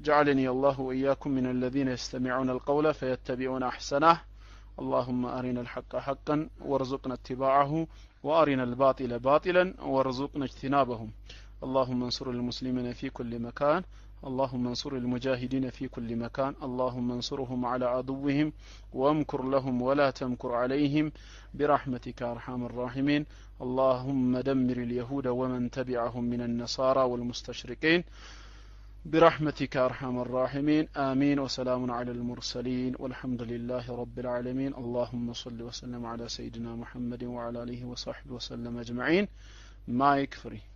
جعلني الله وإياكم من الذين يستمعون القول فيتبعون أحسنه. اللهم أرنا الحق حقا وارزقنا اتباعه وأرنا الباطل باطلا وارزقنا اجتنابه. اللهم انصر المسلمين في كل مكان. اللهم انصر المجاهدين في كل مكان، اللهم انصرهم على عدوهم وامكر لهم ولا تمكر عليهم برحمتك أرحم الراحمين. اللهم دمر اليهود ومن تبعهم من النصارى والمستشرقين برحمتك أرحم الراحمين. آمين. وسلام على المرسلين والحمد لله رب العالمين. اللهم صل وسلم على سيدنا محمد وعلى آله وصحبه وسلم أجمعين. Mic free.